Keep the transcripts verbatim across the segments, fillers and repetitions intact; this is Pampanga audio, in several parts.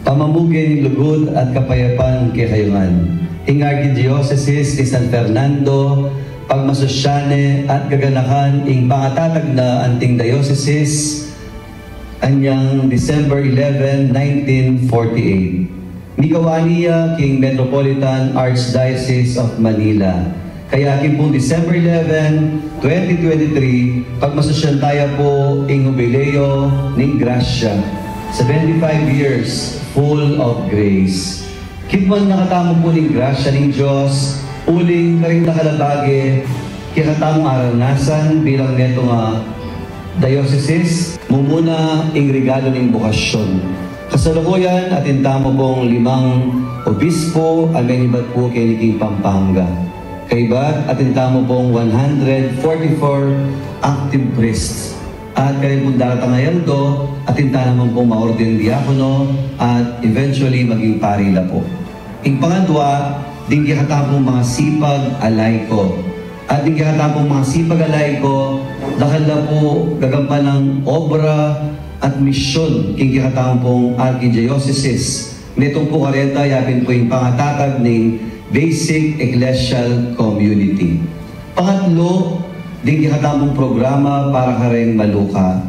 Pamamuke ning lugud at kapayapan kekayu ngan. Ing Arkidiosesis ning San Fernando, pagmasusyan ne at gaganakan ing pangatatag na anting diosesis, anyang December eleven, nineteen forty-eight. Mikawani ya king Metropolitan Archdiocese of Manila. Kaya king pung December eleven, twenty twenty-three, pagmasusyan taya pu ing Hubileo ning Grasya, seventy-five years full of grace. Kitman na katamu pu ning grasya ning Dios, uling karing dakal a bage, kekatamung aranasan bilang netung a diosesis, mumuna ing regalu ning bokasyon. Kasalukuyan, atin tamu pung limang obispo a menibat pu keni king Pampanga. Kaybat, atin tamu pung one hundred forty-four active priests. At karin pung daratang a aldo, atin ta naman pung maorden diakono at eventually maging pari la pu. Ing pangadwa, ding kekatamung masipag a laiko. At ding kekatamung masipag a laiko, dakal la pu gagampanan nang obra at misyon king kekatamung arkidiosesis. Netung pu kareta, yapin pu ing pangatatag ning basic ecclesial community. Pangatlu, ding kekatamung programa para kareng maluka.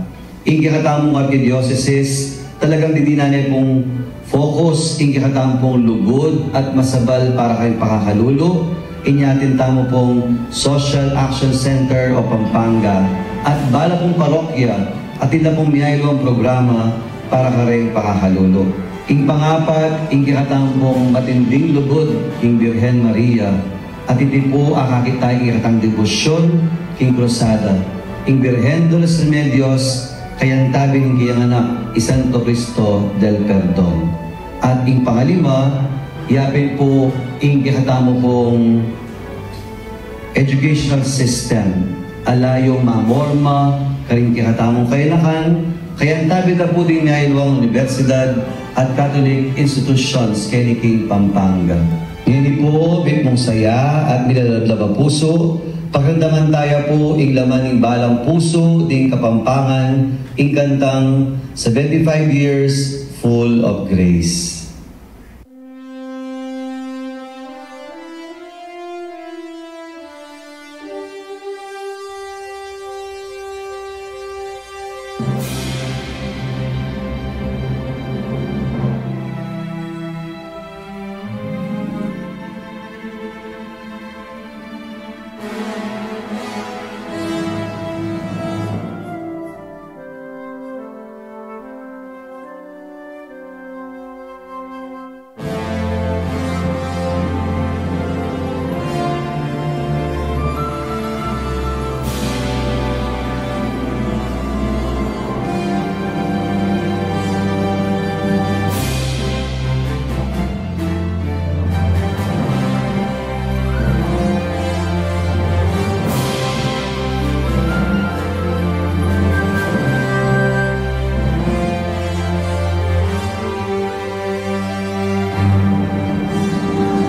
Ing kekatamung arkidiosesis, talagang didinan ne pung focus ing kekatamung lugud at masabal para kareng pakakalulu. Inya atin tamu pung Social Action Center of Pampanga at bala pung parokya, atin la pung miyayaliwang programa para kareng pakakalulu. Ing pangapat, ing kekatamung matinding lugud king Birhen Maria, at iti pu akakit ta ing kekatang debosyon king Krusada, ing Birhen de los Remedios, kayantabi ning kayang anak, i Santo Cristo del Perdon. At ing pangalima, yapin pu ing kekatamung educational system, ala yung mamorma karing kekatamung kayanakan, kayantabi ta pu ding miyayaliwang universidad at Catholic institutions keni king Pampanga. Ngeni pu, mitmung saya at milalablab a pusu, pakiramdaman taya pu ing laman ning balang pusu ding Kapampangan, ing kantang seventy-five years full of grace.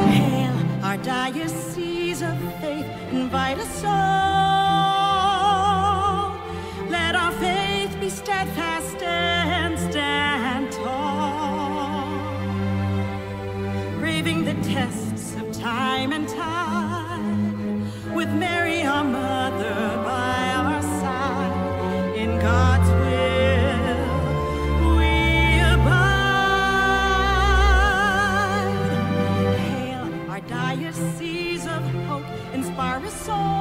Hail, our diocese of faith, invite us all. Let our faith be steadfast and stand tall. Braving the tests of time and tide, with Mary our mother by our side, in God's will we abide. Hail, our diocese of hope, inspire us all.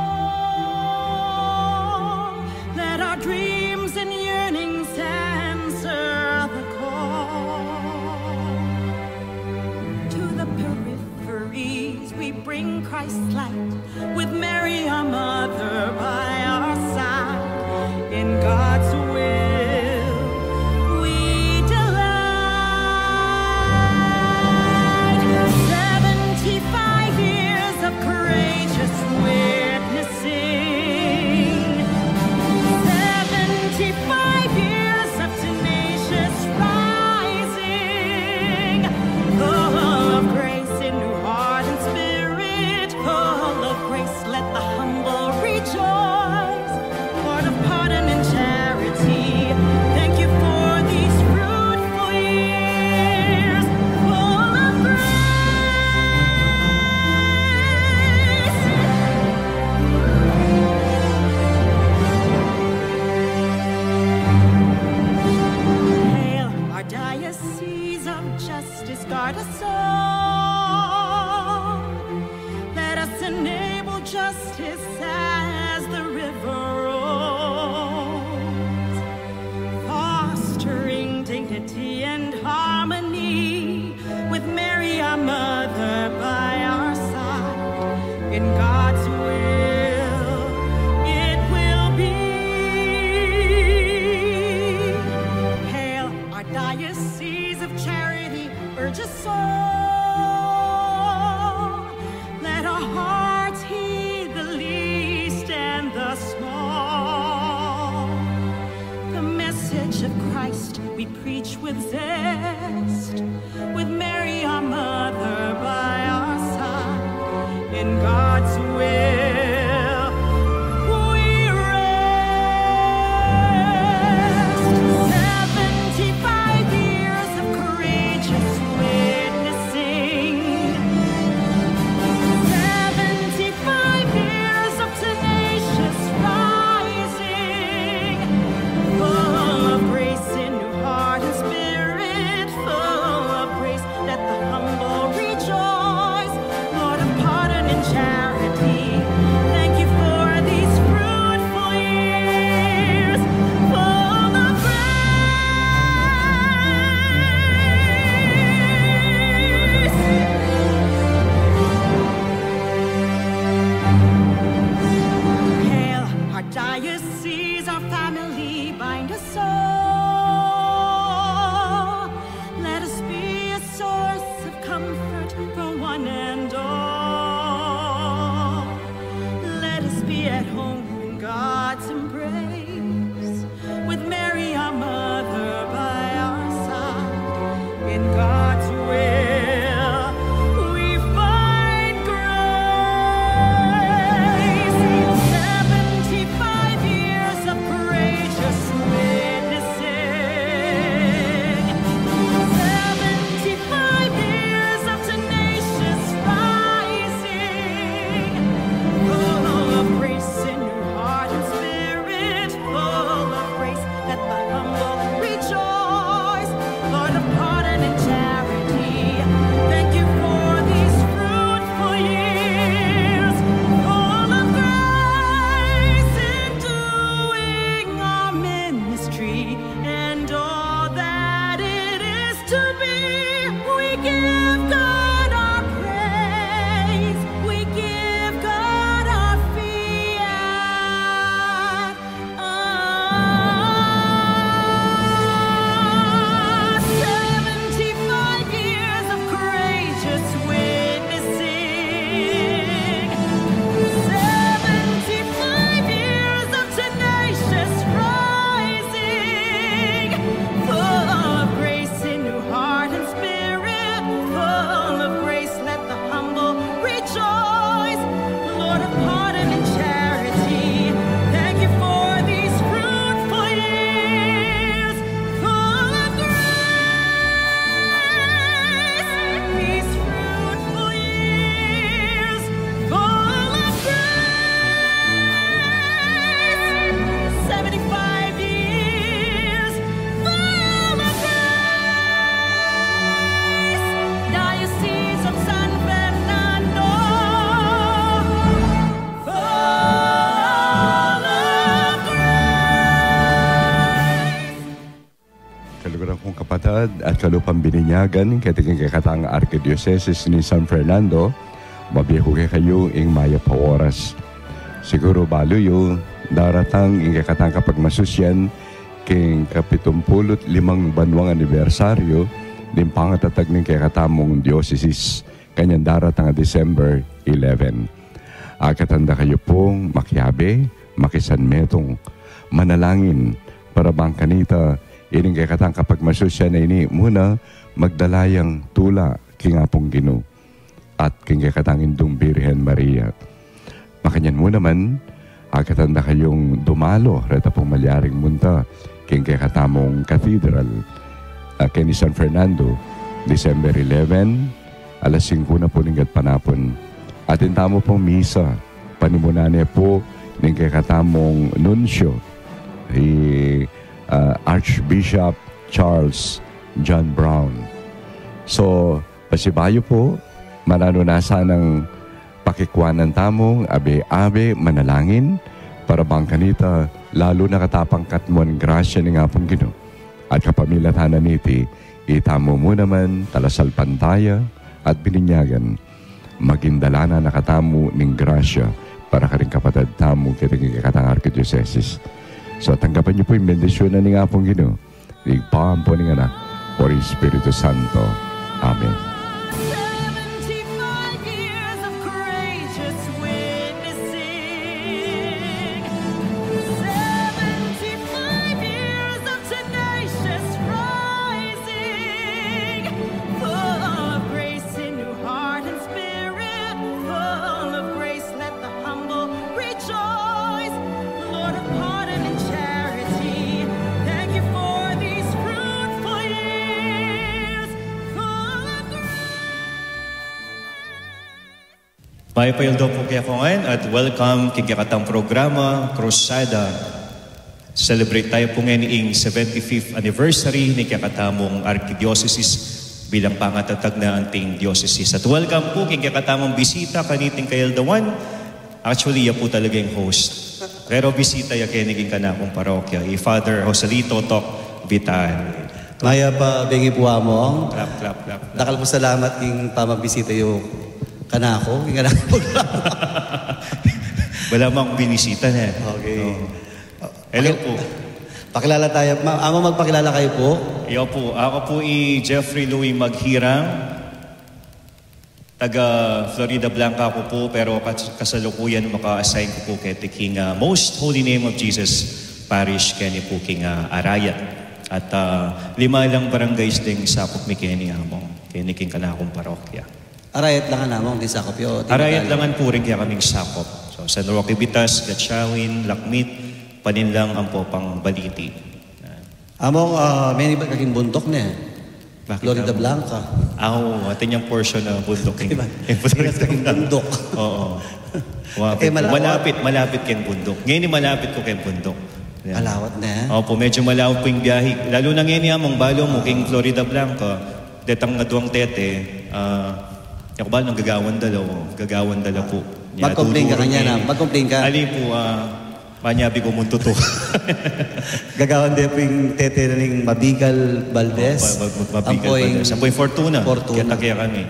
Let our dreams and yearnings answer the call. To the peripheries we bring Christ's light, with Mary us all. Let us enable justice as the river rolls, fostering dignity and harmony with Mary, our mother, by our side. In God's will, it will be. Hail, our Diocese of Charity, urge us all. Let our hearts heed the least and the small. The message of Christ we preach with zest, with Mary, our mother, by our side. In God's will, we rest. Seventy-five years of courageous witnessing, seventy-five years of tenacious rising, full of grace in new heart and spirit, full of grace. Let the humble rejoice, Lord of pardon and charity. Thank you for these fruitful years, full of grace. Hail, our diocese, our family, bind us all. Let us be a source of comfort for one and all. Let us be at home in God's embrace, with Mary, our mother, by our side. In God's will, we find grace. Seventy-five years of courageous witnessing, seventy-five years of tenacious rising, full of grace in new heart and spirit, full of grace. Let the humble rejoice, Lord of pardon and charity. Thank you for these fruitful years, full of grace in doing our ministry and all that it is to be. We give God our praise. We give God our fiat. Ah, seventy-five years of courageous witnessing, seventy-five years of tenacious rising, full of grace in new heart and spirit, full of grace. Let the humble rejoice, Lord of pardon and charity. Thank you for these fruitful years, full of grace. These fruitful years, full of grace. Seventy-five years, full of grace. Diocese of San Fernando, full of grace. Kaluguran kung kapatad at kalupang bininyagan, keti king kekatang Arkidiosesis ning San Fernando, mabie ku kekayu ing mayap a oras. Siguru balu yu, daratang ing kekatang kapagmasusyan king kapitumpulu't limang banwang anibersaryu ning pangatatag ning kekatamung diosesis, kanyan daratang a December eleven. Akatan da kayu pung makiabe, makisanmetung, manalangin, para bang kanita ining kekatang kapagmasusyan a ini muna magdala yang tula king Apung Ginu at king kekatang Indung Birhen Maria. Makanyan mu naman, akatan da kayung dumalo reta pung malyaring munta king kekatamung cathedral, ah, keni San Fernando, December eleven, alas singku na pu ning gatpanapun. Atin tamu pung misa, panimunan ne pu ning kekatamung nuncio, i, ah, Archbishop Charles John Brown. So, Pasibayu pu, mananu na sanang pakikuanan tamung abe-abe manalangin, para bang kanita, lalu na katapang katmuan grasya ning Apung Ginu. At kapamilatan na niti, itamu mu naman talasalpantaya at bininyagan, maging dalanan na katamu ning grasya para karing kapatad tamu keti king kekatang arkidiosesis. So, tanggapan yu pu ing bendisyunan ning Apung Ginu, ning Ibpa, ampo ning Anak, ampo ning Espiritu Santo. Amen. Seventy-five years of courageous witnessing. Seventy-five years of tenacious rising. Full of grace in your heart and spirit. Full of grace, let the humble rejoice. Lord of pardon and charity, thank you for these fruitful years, full of grace. Mayap a aldo pu kekongan at welcome king kekatang programa, Cruzada. Celebrate tayu pu ngeni ing seventy-fifth anniversary ning kekatamung arkidiosesis bilang pangatatag na anting diosesis. At welcome pu king kekatamung bisita kaniting kayaldawan. Actually, ya pu talaga ing host. Pero bisita ya keni king kanakung parokya, i Father Joselito Toc Vital. Mayap a bengi pu, Among. Clap, clap, clap, clap. Dakal pung salamat king pamabisita yu kanaku, king kanaku. Wala mang binisita na. Okay. Oo. Hello Paki-, pu. Pakilala tayu. Ma-, Among, magpakilala kayu pu. Iyo pu. Aku pu i Jeffrey Louis Maghirang. Taga Floridablanca ku pu, pero kas-, kasalukuyan maka-assign ku pu keti king, ah, Most Holy Name of Jesus Parish keni pu king, ah, Arayat. At, ah, lima lang barangays deng sakup mi keni, Among. Keni king kanakung parokya. Arayat lang, Among, ding sakup yu, o ding Arayat Tagalog? Lang pu ring kekaming sakup. So, San Roque Vitas, Gatchawin, Lakmit, Paninlang, ampo pang Baliti. Yan. Among, ah, menibat ka king bunduk ne. Bakit, Among? Floridablanca. Ah, oo, atin yang portion na bunduk. Diba? Yung Floridablanca. Menibat ka king bunduk. Oo. Wa-, okay, malawat. Malapit, malapit keng bunduk. Ngeni malapit ku keng bunduk. Yan. Malawat ne. Opu, medyo malawat pu ing biyahe. Lalu na ngeni, Among, balu mu, king Floridablanca, detang aduang tete, ah, e ku balu nung gagawan da la, o, gagawan da la pu. Magcomplain ka kanyan, ah. Magcomplain ka. Ali pu, ah, manyabi ku muntutu. Gagawan de pu ing tete na ning Mabikal Valdez. O, Ma-, Ma-, Ma-, Mabikal Valdez. Ampo ing Fortuna. Fortuna. Keta kaya kami.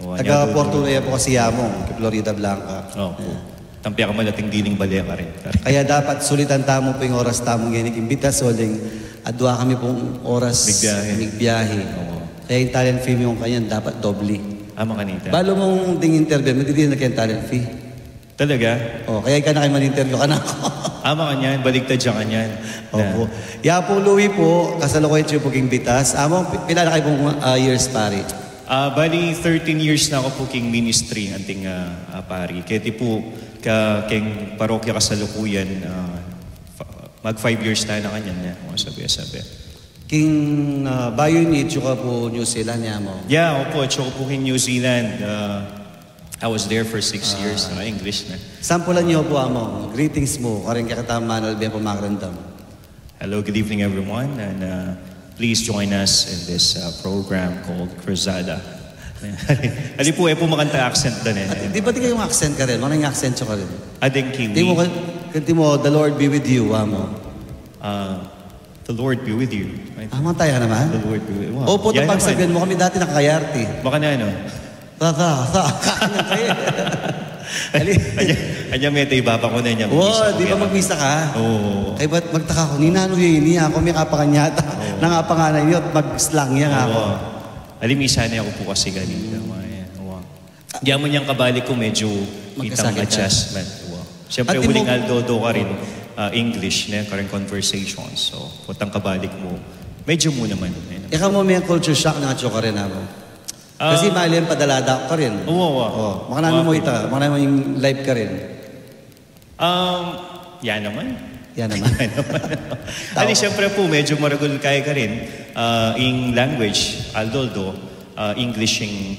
O, taga Fortuna ya pu kasi, Among, king Floridablanca. Opu. Yan. Tampi a malating diling bale karin. Kaya dapat sulitan tamu pu ing oras tamu ngeni king Vitas, uling adwa kami pung oras migbiahe. Migbiahe. Oo. Kaya ing talent fee mi kanyan dapat dobli. Ah, makanita. Balu mung ding interview mi, didinan na keng talent fee. Talaga? O, kaya ika na keng man-interview kanaku. Ah, makanyan, baligtad ya kanyan. Opu. Ya pu, Louie pu, kasalukuyan yu pu king Vitas. Among, pi-, pila na kayu pung, ah, years, pari? Ah, bali, thirteen years na ku pu king ministry, anting, ah, ah, pari. Keti pu, ka-, keng parokya kasalukuyan, ah, fa-, mag five years tamu na kanyan, e. O, sabi, sabi. King, ah, bayu ini, atyu ka pu New Zealand, ya, Among? Ya, opu, atyu ku pu king New Zealand. Ah, I was there for six years, ah, English na. Sampulan yu pu, Among, greetings mu kareng kekatamung manalbe ampong makarandam. Hello, good evening, everyone, and, uh, please join us in this, uh, program called Cruzada. Ali pu, e pu makanta accent dan e. Di ba di kayung accent karin? Makananu ing accent yu karin? Adeng Kiwi. Di mu ka-, di mu, "The Lord be with you," wa mu. Uh, "The Lord be with you." Ah, mataya naman? "The Lord be with you." Wow. Opu, yan naman. Pag sabihan mu kami dati, nakakayarte. Makananu? Sa, sa, sa. Anya, anya, mete, ibaba ku na nya. Wow, di ba magmisa ka? Oo. Kaya ba't magtaka ku, "Ninanu ya ini? Aku, mekapangan yata." Oo. Nangapangan na ini at mag-slang ya aku. Oo. Ali, misa ne ku pu kasi kanita. Wow. Di, amu yang kabalik ku, medyo itang adjustment. Wow. Siyempre, uling aldo-aldo karin, ah, English, ne, kareng conversation. So, itang kabalik mu, medyo mu naman, e. Ika mu, meng culture shock na atyu karin, Among? Kasi, ah, mali yang padalada karin. Uwa, uwa. O, makananu mu ita, makananu mu ing life karin? Um, ya naman. Ya naman. Ya naman. Ali, siyempre pu, medyo maragul kaya karin, ah, ing language, aldo-aldo, ah, English ing,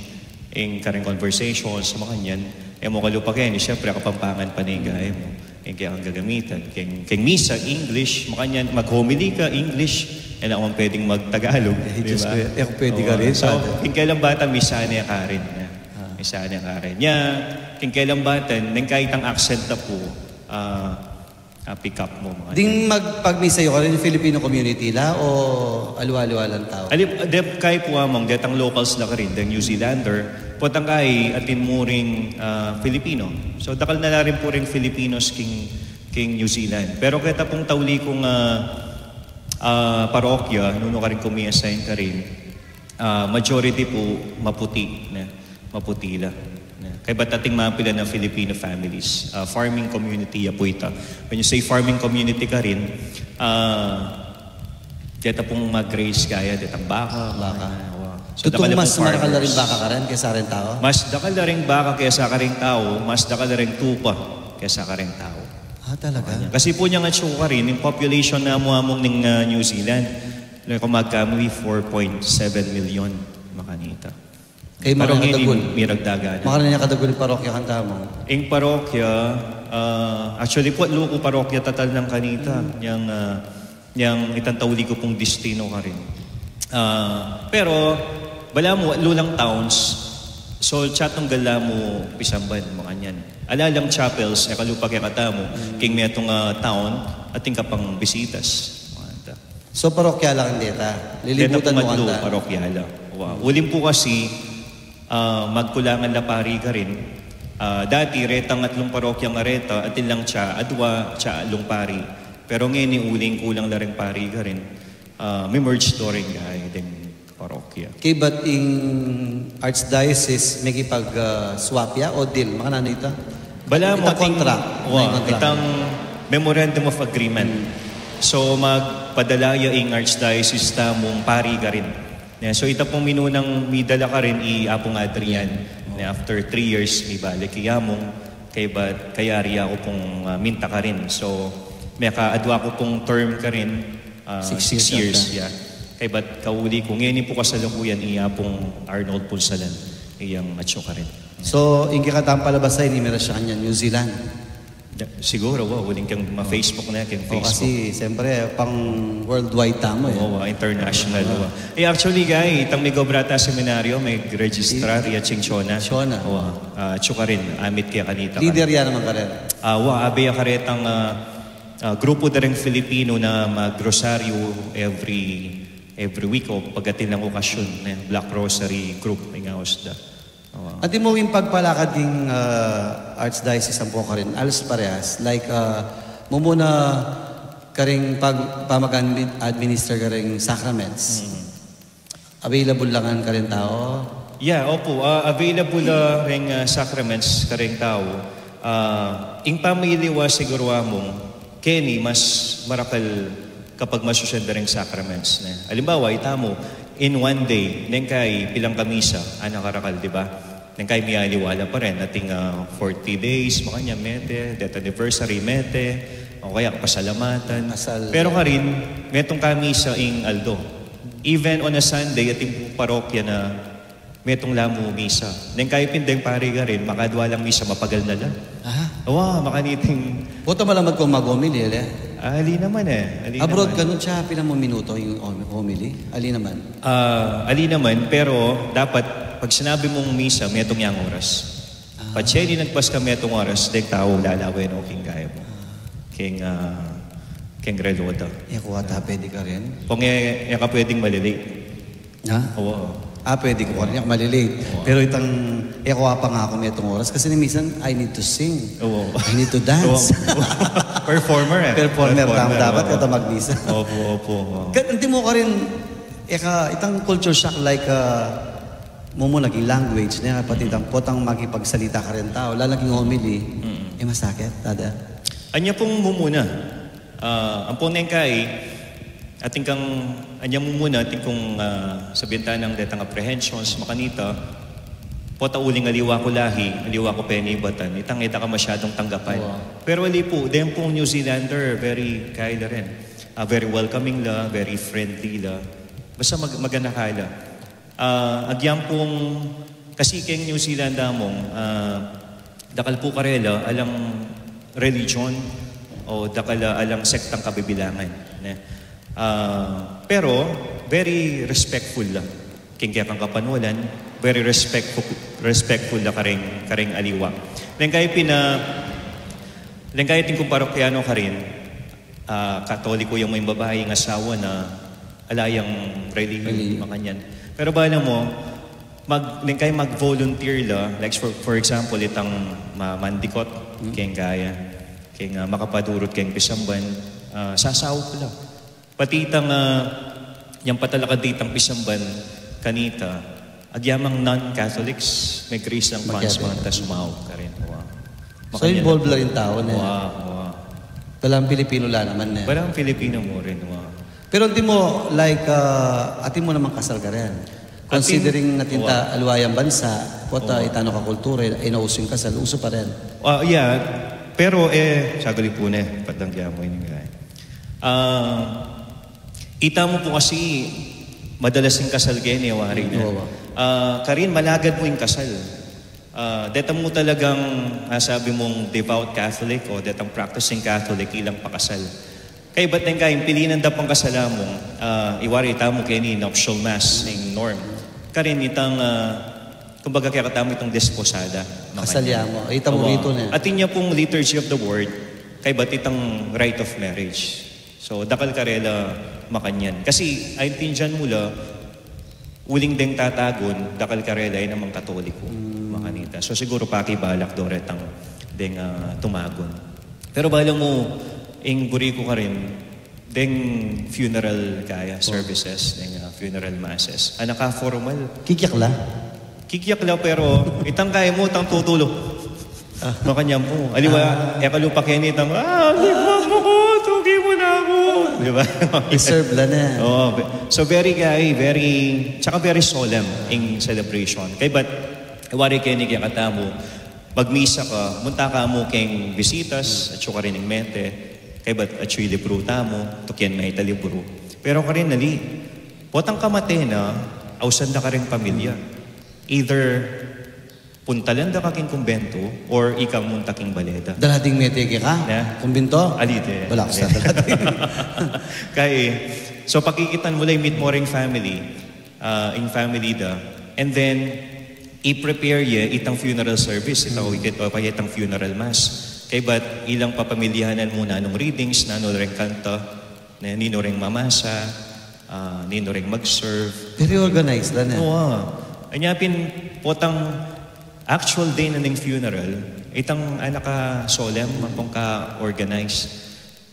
ing kareng conversations, makanyan. E mu kalupa keni, siyempre, Kapampangan pa ing gae mu. Ing kekang gagamitan. Keng, keng misa, English, makanyan, mag-homily ka, English, E na ku man pwedeng mag-Tagalog, di ba? Diyos ko, e ku pwede ka rin, Father. King kelang batan, misan e ka rin, ya. Misan e ka rin. Ya, king kelang batan, neng kaitang accent na pu, ah, ah, pick up mu, mga ganyan. Ding magpagmisa yu karin, Filipino community la o aliwa-aliwa lang tau? Ali, de, kaya pu, among, detang locals la karin, deng New Zealander, potang kaya atin mu ring, ah, Filipino. So, dakal na la rin pu ring Filipinos king, king New Zealand. Pero keta pung tauli kung, ah, ah, parokya, nung karin kung mi-assign karin, ah, majority pu maputi, ne? Maputi la, ne? Kaybat atin mapilan a Filipino families. Ah, farming community ya pu ita. When you say farming community karin, ah, deta pung mag-raise kaya, detang baka. Ah, baka. Ah, wa. So, tutung dakal la mas pung marakal la ring farmers. Baka karin kesa karing tau? Mas dakal la ring baka kesa karing tau, mas dakal la ring tupa kesa karing tau. Ah, talaga? Kasi pu, inyang atsu karin, ing population na mu among ning, ah, New Zealand, na kung magkamali, four point seven million makanita. Kaya pero ngeni, makadagul. Miragdagan. Makanita kadagul ing parokya kang tamu? Ing parokya, ah, actually pu, atlu ku parokya tatal nang kanita. Hmm. Yang, ah, yang itang tauli ku pung destino karin. Ah, pero, balamu, atlu lang towns. So, tsatunggal la mu pisamban, makanyan. Ala lang chapels, e kalupa kekatamu, hmm, king metung a town, atin ka pang bisitas. Mga ta. So, parokya lang deta? Deta lilibutan pu mu matlu, kanta? Parokya lang. Wa. Uling pu kasi, ah, magkulangan la pari karin. Ah, dati, retang atlung parokya nga reta, atin lang tsa adwa, tsa atlung pari. Pero ngeni, uling kulang la ring pari karin, ah, mi-merge to ring, ay, ding parokya. Kaybat ing Archdiocese, mekipag, ah, swap ya o deal? Makananu ita? Balamu, itang atin, contract, wa, may contract. Itang Memorandum of Agreement. Hmm. So, magpadala ya ing Archdiocese tamung pari karin. Ya, so, ita pung minunang midala karin i Apung Adrian. Hmm. Ya, after three years, mibalik i amung, kaybat kayari ya ku pung, ah, minta karin. So, meka adwa ku pung term karin, ah, six years, six years, ya. Kaybat kauli ku, ngeni pu kasalukuyan i Apung Arnold Punsalan, iyang atsu karin. So, ing kekatang palabas ay, inimirasya kanya New Zealand? Da-, siguro, wa, uling keng ma-Facebook na, keng Facebook. O, kasi, siyempre, pang worldwide tamu, e. O, wa, international, wa. E, actually, kaya, itang mig-obra ta seminaryo, mig-registrar ya king Shona. Shona. Wa, ah, atsu karin, amit kaya kanita. Leader ya naman karin? Ah, wa, abe ya karetang, ah, ah, grupo da ring Filipino na mag-rosaryo every, every week o pag atin lang okasyun, ne? Black Rosary group, ing aus da. Wa. Atin mu ing pagpalakad ding, ah, Archdiocese ampo karin, alas parehas. Like, ah, mumuna karing pag-, pamag-administer karing sacraments. Mm. Available la ngan karing tau? Yeah, opu. Ah, available la ring, ah, sacraments karing tau. Ah, ing pamiliwa siguru amung, keni mas marakal kapag masusian da ring sacraments, ne? Alimbawa, itamu, in one day, neng kai pilang ka misa, ana karakal, di ba? Neng kai mialiwa la pa rin, ating, ah, forty days, makanyan, mete, death anniversary, mete, o kaya pasalamatan. Pasal. Pero karin, metung ka misa ing aldo. Even on a Sunday, atin pung parokya na metung la mu misa. Neng kai pin deng pari karin, makadwa lang misa, mapagal na la. Aha. Wa, makaniting. Pota malamat kung mag-homily, ele? Ali naman e. Ali naman. Abroad ka nun, tsa pila mu minuto ing hom-, homily? Ali naman. Ah, ali naman, pero dapat pag sinabi mung misa, metung yang oras. Ah. Patse linagpas ka metung oras, deng tau lalawen o king gaya mu. Ah. King, ah, king reload. E ku ata pwede karin? Kung e, e ka pwedeng malilate. Ha? Wa. Ah, pwede ku karin, e ku malilate. Wa. Pero itang, e ku apa nga aku metung oras kasi minsan, I need to sing. Wa. I need to dance. Wa. Performer e. Performer, performer, tama, dapat wa. Keta magmisa. Opu, opu, wa. Ka-, hindi mu karin, e ka, itang culture shock like, ah, mumuna king language, ne, pati itang potang makipagsalita karing tau, lalo na king homily, mm, e masakit, Father? Anya pung mumuna. Ah, ampo neng kai, atin kang, anya mumuna, atin kung, ah, sabian ta nang detang apprehensions, makanita, pota uling aliwa ku lahi, aliwa ku penibatan, itang e da ka masyadung tanggapan. Wa. Pero ali pu, deng pung New Zealander, very, kai la rin. Ah, very welcoming la, very friendly la. Basta mag-, magana ka la. Ah, agyang pung, kasi keng New Zealand amung, ah, dakal pu karela, alang religion o dakal, ah, alang sektang kabibilangan, ne? Ah, pero very respectful la king kekang kapanwalan, very respectful, respectful la karing, karing aliwa. Leng kaya pina, leng kaya atin kung parokyano karin, ah, Katoliko yang may babai, ing asawa na ala yang relihiyon, makanyan. Pero bala mu, mag, leng kaya mag-volunteer la, like for, for example, itang ma-, mandikot, keng kaya, keng, ah, makapadurut keng pisamban, ah, sasaup la. Pati itang, ah, yang patalakad itang pisamban kanita, agyamang non-Catholics, may grace lang funds, makanyan, sumaup karin. Wow. So, involved la rin tau ne. Wow, wow. Balang Pilipino la naman ne. Balang Pilipino mu rin, wow. Pero atin mu, like, ah, atin mu namang kasal karin. Considering atin ta aliwa yang bansa, pota itang kakultura, e na usu ing kasal, usu pa rin. Ah, yeah. Pero, e, saglit pu ne, patanggian mu ini, e. Ah, ita mu pu kasi, madalas ing kasal keni, wari na. Ah, karin, malagad mu ing kasal. Ah, deta mu talagang, ah, sabi mung devout Catholic o detang practicing Catholic, ilang pakasal. Kaybat deng kaya, pilinan da pang kasal mu, ah, iwari ita mu keni nuptial mass ing norm. Karin itang, ah, kumbaga kaya katamu itang desposada. Kasal ya mu. Ita mu ritu ne. Atin ya pung Liturgy of the Word, kaybat itang rite of marriage. So, dakal karela makanyan. Kasi, aintindian mu la, uling deng tatagun, dakal karela, e naman Katoliko, makanita. So, siguro pakibalak do retang deng, ah, tumagun. Pero bala mu, ing buri ku karin, deng funeral kaya, services, deng, ah, funeral masses. Anak ka formal. Kikyak la? Kikyak la, pero itang kaya mu, itang tutulu. Makanyan mu. Aliwa, e ka lupa keni itang, ah, tikman mu ku, tuki mu na ku. Di ba? Reserve la ne. Oo. So, very, kaya, very, tsaka very solemn ing celebration. Kaybat, wari keni kaya katamu, magmisa ka, munta ka mu keng bisitas, atsu karin ing mete, kaybat atsu ing libru tamu, tukian me ita libru. Pero karin nali, potang kamate na, ausan da karing pamilya. Either puntalan da ka king kumbento, or ika munta king baleda. Dala ding mete keka? Kumbento? Ali de. Balak sa dala ding. Kaya, so pakikitan mu la, i-meet mu ring family, ah, ing family da. And then, i-prepare ye itang funeral service, itang, o kaya itang funeral mass. Kaybat ilang papamilyanan mu nanung readings, nanu reng kanta, ne, ninu reng mamasa, ah, ninu reng mag-serve. Very organized la ne. Oo. Anya pin, potang actual day na ning funeral, itang anak ka solemn, ampong ka-organize.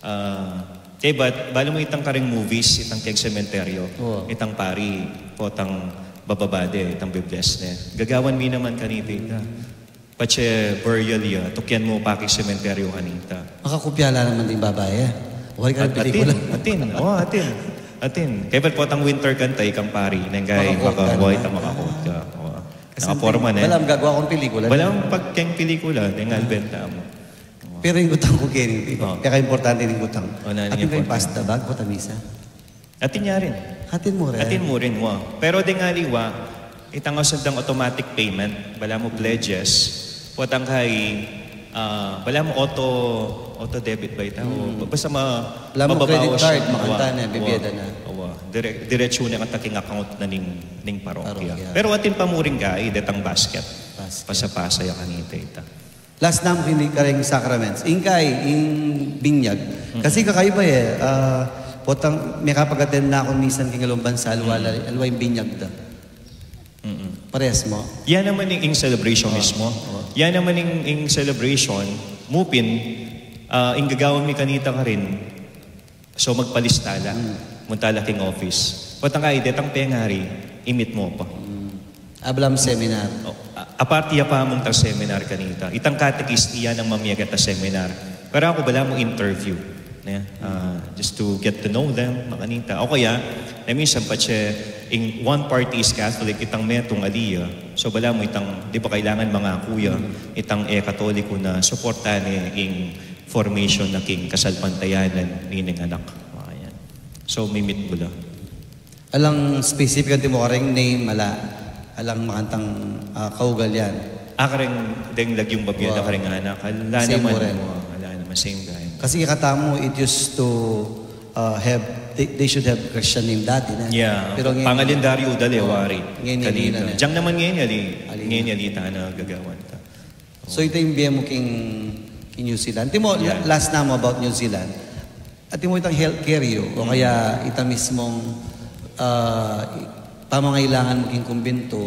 Ah, kaybat, bala mu itang karing movies, itang keng sementeryo, itang pari, potang bababa de, itang bibless ne. Gagawan mi naman kanita ita. Patse burial ya, tukian mu pa king sementeryo kanita. Makakopya la naman ding babae. Wari ka ning pelikula. Atin, atin. O, atin. Atin. Kaybat potang winter kanta, ikang pari, neng kaya maka-, maka-, maka-, maka-, nakaporma ne. Balam gagawa kung pelikula. Balam pag keng pelikula, neng albenta mu. Pero ing kutang ku keni, peka-importante ning kutang. Atin kayung pasta bag pota misa? Atin ya rin. Atin mu rin. Atin mu rin, wa. Pero deng aliwa, itang ausan dang automatic payment, bala mu pledges, potang kaya, ah, bala mu auto, auto debit ba ita? O, basta ma-, bala mu credit card, makanta ne, bibye da na. Wa. Dire-, diretsu ne kanta king account na ning, ning parokya. Pero atin pa mu rin kaya, detang basket. Basket. Pasa-pasa ya kanita ita. Last na mu keni kareng sacraments. Ing kaya, ing binyag. Kasi kakaiba e. Ah, potang, mekapag-attend na ku minsan king aliwang bansa, aliwa la, aliwa ing binyag da. Parehas mu? Yan naman ing, ing celebration mismo. Yan naman ing, ing celebration, mu pin, ah, ing gagawan mi kanita karin, so, magpalista la. Munta la king office. Potang kaya, detang pengari, i-meet mu pa. Ablam seminar. O, a-, aparte ya pa mung tang seminar kanita. Itang katekista, iya nang mamye keta seminar. Pero aku, bala mu interview, ne? Ah, just to get to know them, makanita. O kaya, na minsan patse, ing one party is Catholic, itang metung ali ya. So, bala mu itang, di ba kailangan mangaku ya, itang e Katoliko na suportahan ne ing formation na king kasalpantayanan nining anak. Makanyan. So, mi-meet mu la. Alang specific anti mu kareng name, ala. Alang makantang, ah, kaugalian. Ah, kareng deng lagyung bibye da kareng anak. Ala naman, ala naman, same guy. Kasi katamu, it used to, ah, have They, they should have Christian name dati na. Yeah. Pero ngayon, pangalendaryo da, oh, wari. Ngayon, kanita. Diyan naman ngayon, ali, ngayon, ali ta na gagawan ta. So, ita ing bie mu king, king New Zealand. Timo, yeah, la-, last na mo about New Zealand. At timo itang healthcare yu, o kaya ita mismong, ah, i-, pamangailangan mu king kumbento,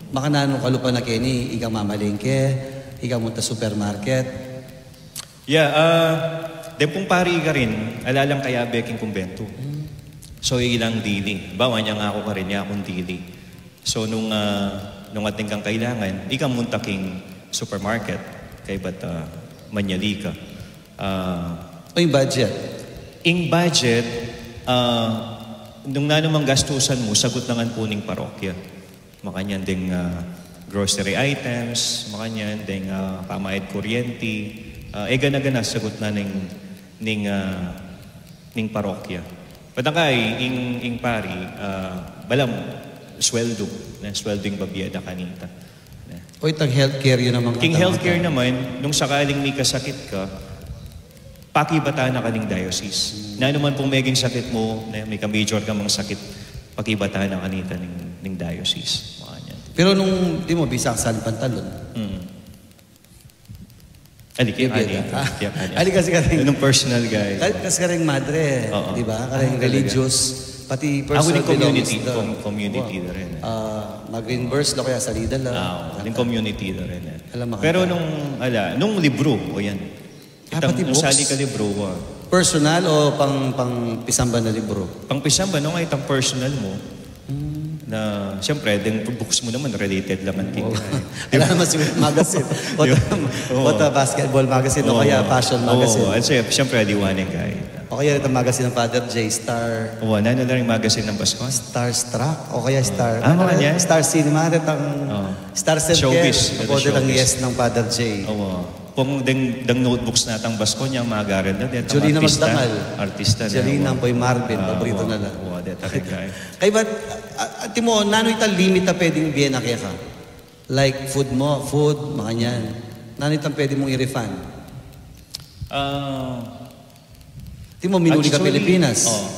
makananu kalupa na keni, ika mamalengke, ika munta supermarket. Yeah, ah, den pung pari karin, ala lang kayabe king kumbento. So, ilang dili. Bawa niya nga aku karin, ya akung dili. So, nung, ah, nung atin kang kailangan, ika munta king supermarket, kaybat, ah, manyali ka. Ah, o ing budget? Ing budget, ah, nung nanumang gastusan mu, sagut na ngan pu ning parokya. Makanyan ding, ah, grocery items, makanyan ding, ah, pamayad kuryente, ah, e gana-gana sagut na ning, ning, ah, ning parokya. Patangkay, ing, ing pari, ah, balam, sweldo, ne, sweldo ing babie da kanita. Ne. O itang healthcare yu naman. King healthcare naman, nung sakaling mikasakit ka, pakibatan na ka ning diocese. Nanu man pung meging sakit mu, ne, mika-major ka mang sakit, pakibatan na kanita ning, ning diocese. Makanyan. Pero nung, timo, bisa ka salin pantalon. Mm. Ali, kaya, ali, ah, kaya, ali. Ali kasi karing, nung personal, guy. Kasi, kasi karing madre, di ba? Karing religious, pati personal belongings da. Ako ning community, com-, community da rin, eh. Ah, mag-reimburse la kaya salida la. Ah, oo, ning community da rin, eh. Pero nung, ala, nung libro, o yan. Ah, pati books? Itang, nung sali ka libro, ah. Personal o pang, pang pisamban a libro? Pang pisamban, no, nga itang personal mu. Na, siyempre, deng books mu naman, related naman kaya. Ala naman si magazine. What, what a basketball magazine, o kaya fashion magazine. Oo, at siya, siyempre, aliwa na yung guide. O kaya itang magazine ng Father J, Star. Oo, nanu na rin magazine ng Bascon? Starstruck, o kaya Star. Ah, ano, mga yan? Star Cinema, itang Star Center. Showbiz, o itang Yes ng Father J. Oo. Pung deng, deng notebooks na tang Bascon, yang mag-aral na, deta Jolina artista, Magdangal. Artista na, Jolina, wa. Boy Marvin, ah, paborito wa, na lang. Wa, deta rin kaya. Kaya ba, a-, a-, timo, nanu itang limit a pwedeng bie na keka? Like, food mo, food, makanyan. Nanu itang pwede mung i-refund? Ah, timo, minuli ka actually, Pilipinas. Oh.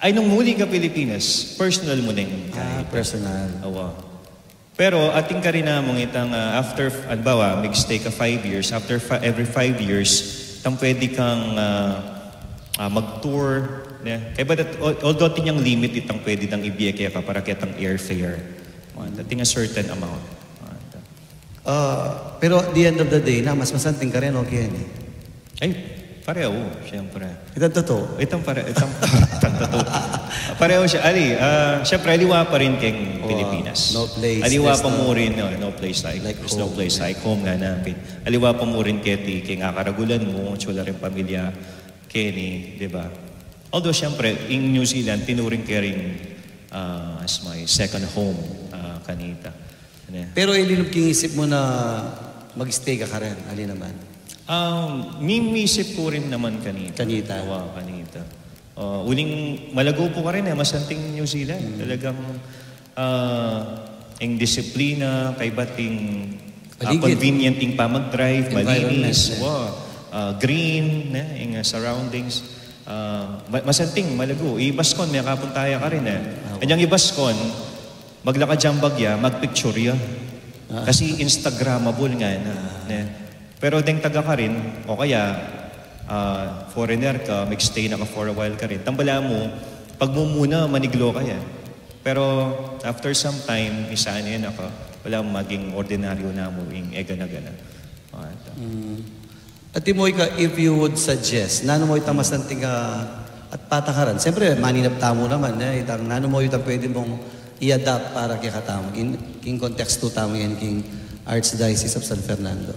Ay, nung muli ka Pilipinas, personal mu ning guide. Ah, personal. Awa. Pero atin karin namung itang, ah, after, halimbawa, mag-stay ka five years, after fi-, every five years, tang pwede kang, ah, ah, mag-tour, ne? Kaya ba dat-, al-, although atin yang limit itang pwede dang ibie keka para ketang airfare. Mga atin a certain amount. Ah, pero at the end of the day, na mas masanting karin, okay yan eh. Ay, pareho, siyempre. Itang totoo. Itang pare-, itang, itang totoo. Pareho siya. Ali, ah, siyempre, aliwa pa rin keng Pilipinas. No place, aliwa pa mu rin, no, no place like, like home. There's no place like home nga natin. Aliwa pa mu rin keti, keng akaragulan mu, tsula rin pamilya, keni, di ba? Although, siyempre, in New Zealand, tinuring ke rin, ah, as my second home, ah, kanita. Ano yan? Pero ilinub king isip mu na mag-stay ka karin, ali naman? Um, mi-, miisip ku rin naman kanita. Kanita? Awa, kanita. Uh, uling malago pu karin eh, masanting New Zealand. Mm. Talagang, ah, ing disiplina, kaybat ing, ah, convenient ing pamag-drive, malinis, wa, ah, green, ne, ing, ah, surroundings. Ah, ma-, masanting, malago. I Bascon, mekapun taya karin eh. Anyang i Bascon, maglakad yang bagya, mag-picture ya. Ah. Kasi Instagrammable nga na, ne? Pero deng taga karin, o kaya, ah, foreigner ka, mag-stay na ka for a while karin. Tambala mu, pagmumuna, maniglo ka ya. Pero after some time, misanay na ka, wala, maging ordinaryo na mu ing e gana-gana. Ah, ito. Mm. At imo ika, if you would suggest, nanu mo itang masanting a, at patakaran? Siyempre, maninap tamu naman, eh, itang nanu mo itang pwede mung i-adapt para kekatamu, king, king kontekstu tamu yan, king Archdiocese of San Fernando.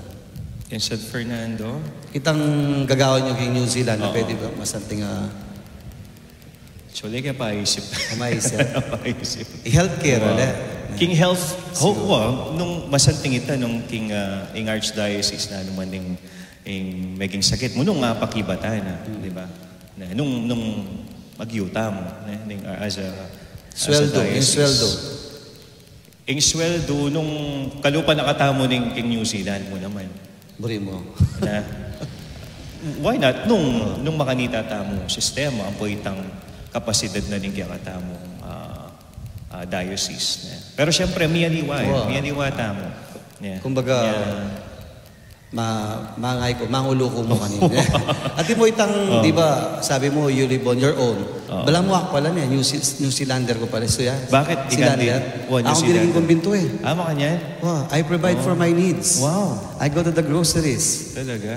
King San Fernando? Itang gagawan yu king New Zealand, na pwede ba masanting a Actually, kaya paisip. Maisip. Paisip. Healthcare, wow, ulit. King health, ho, siguro, wow, nung masanting ita, nung king, ah, ing archdiocese na naman ing, ing meging sakit mu, nung nga pakibatan na, di ba? Na, nung, nung mag-yu tamu, na, ning, ah, as a, as a diocese. Sweldo, ing sweldo. Ing sweldo nung kalupa na katamu ning king New Zealand mu naman. Buri mu. Na, why not? Nung, nung makanita tamu sistema, ampo itang kapasidad na ning kekatamung, ah, ah, diocese, ne? Pero siyempre, miyaliwa, eh. Wa. Miyaliwa tamu. Yeah. Kumbaga, Yeah. ma-, mangay ku, mangulu ku mu kanini. At imo itang, Oh. di ba, sabi mo, you live on your own. Oh. Balamu aku pala ne, New Ze-, New Zealander ku pala, so, yeah. Bakit? Ikaw Zealander. di-, wa, New Aku Zealander. diring kumbintu, eh. Ah, makanyan? Wa, I provide Oh. for my needs. Wow. I go to the groceries. Talaga?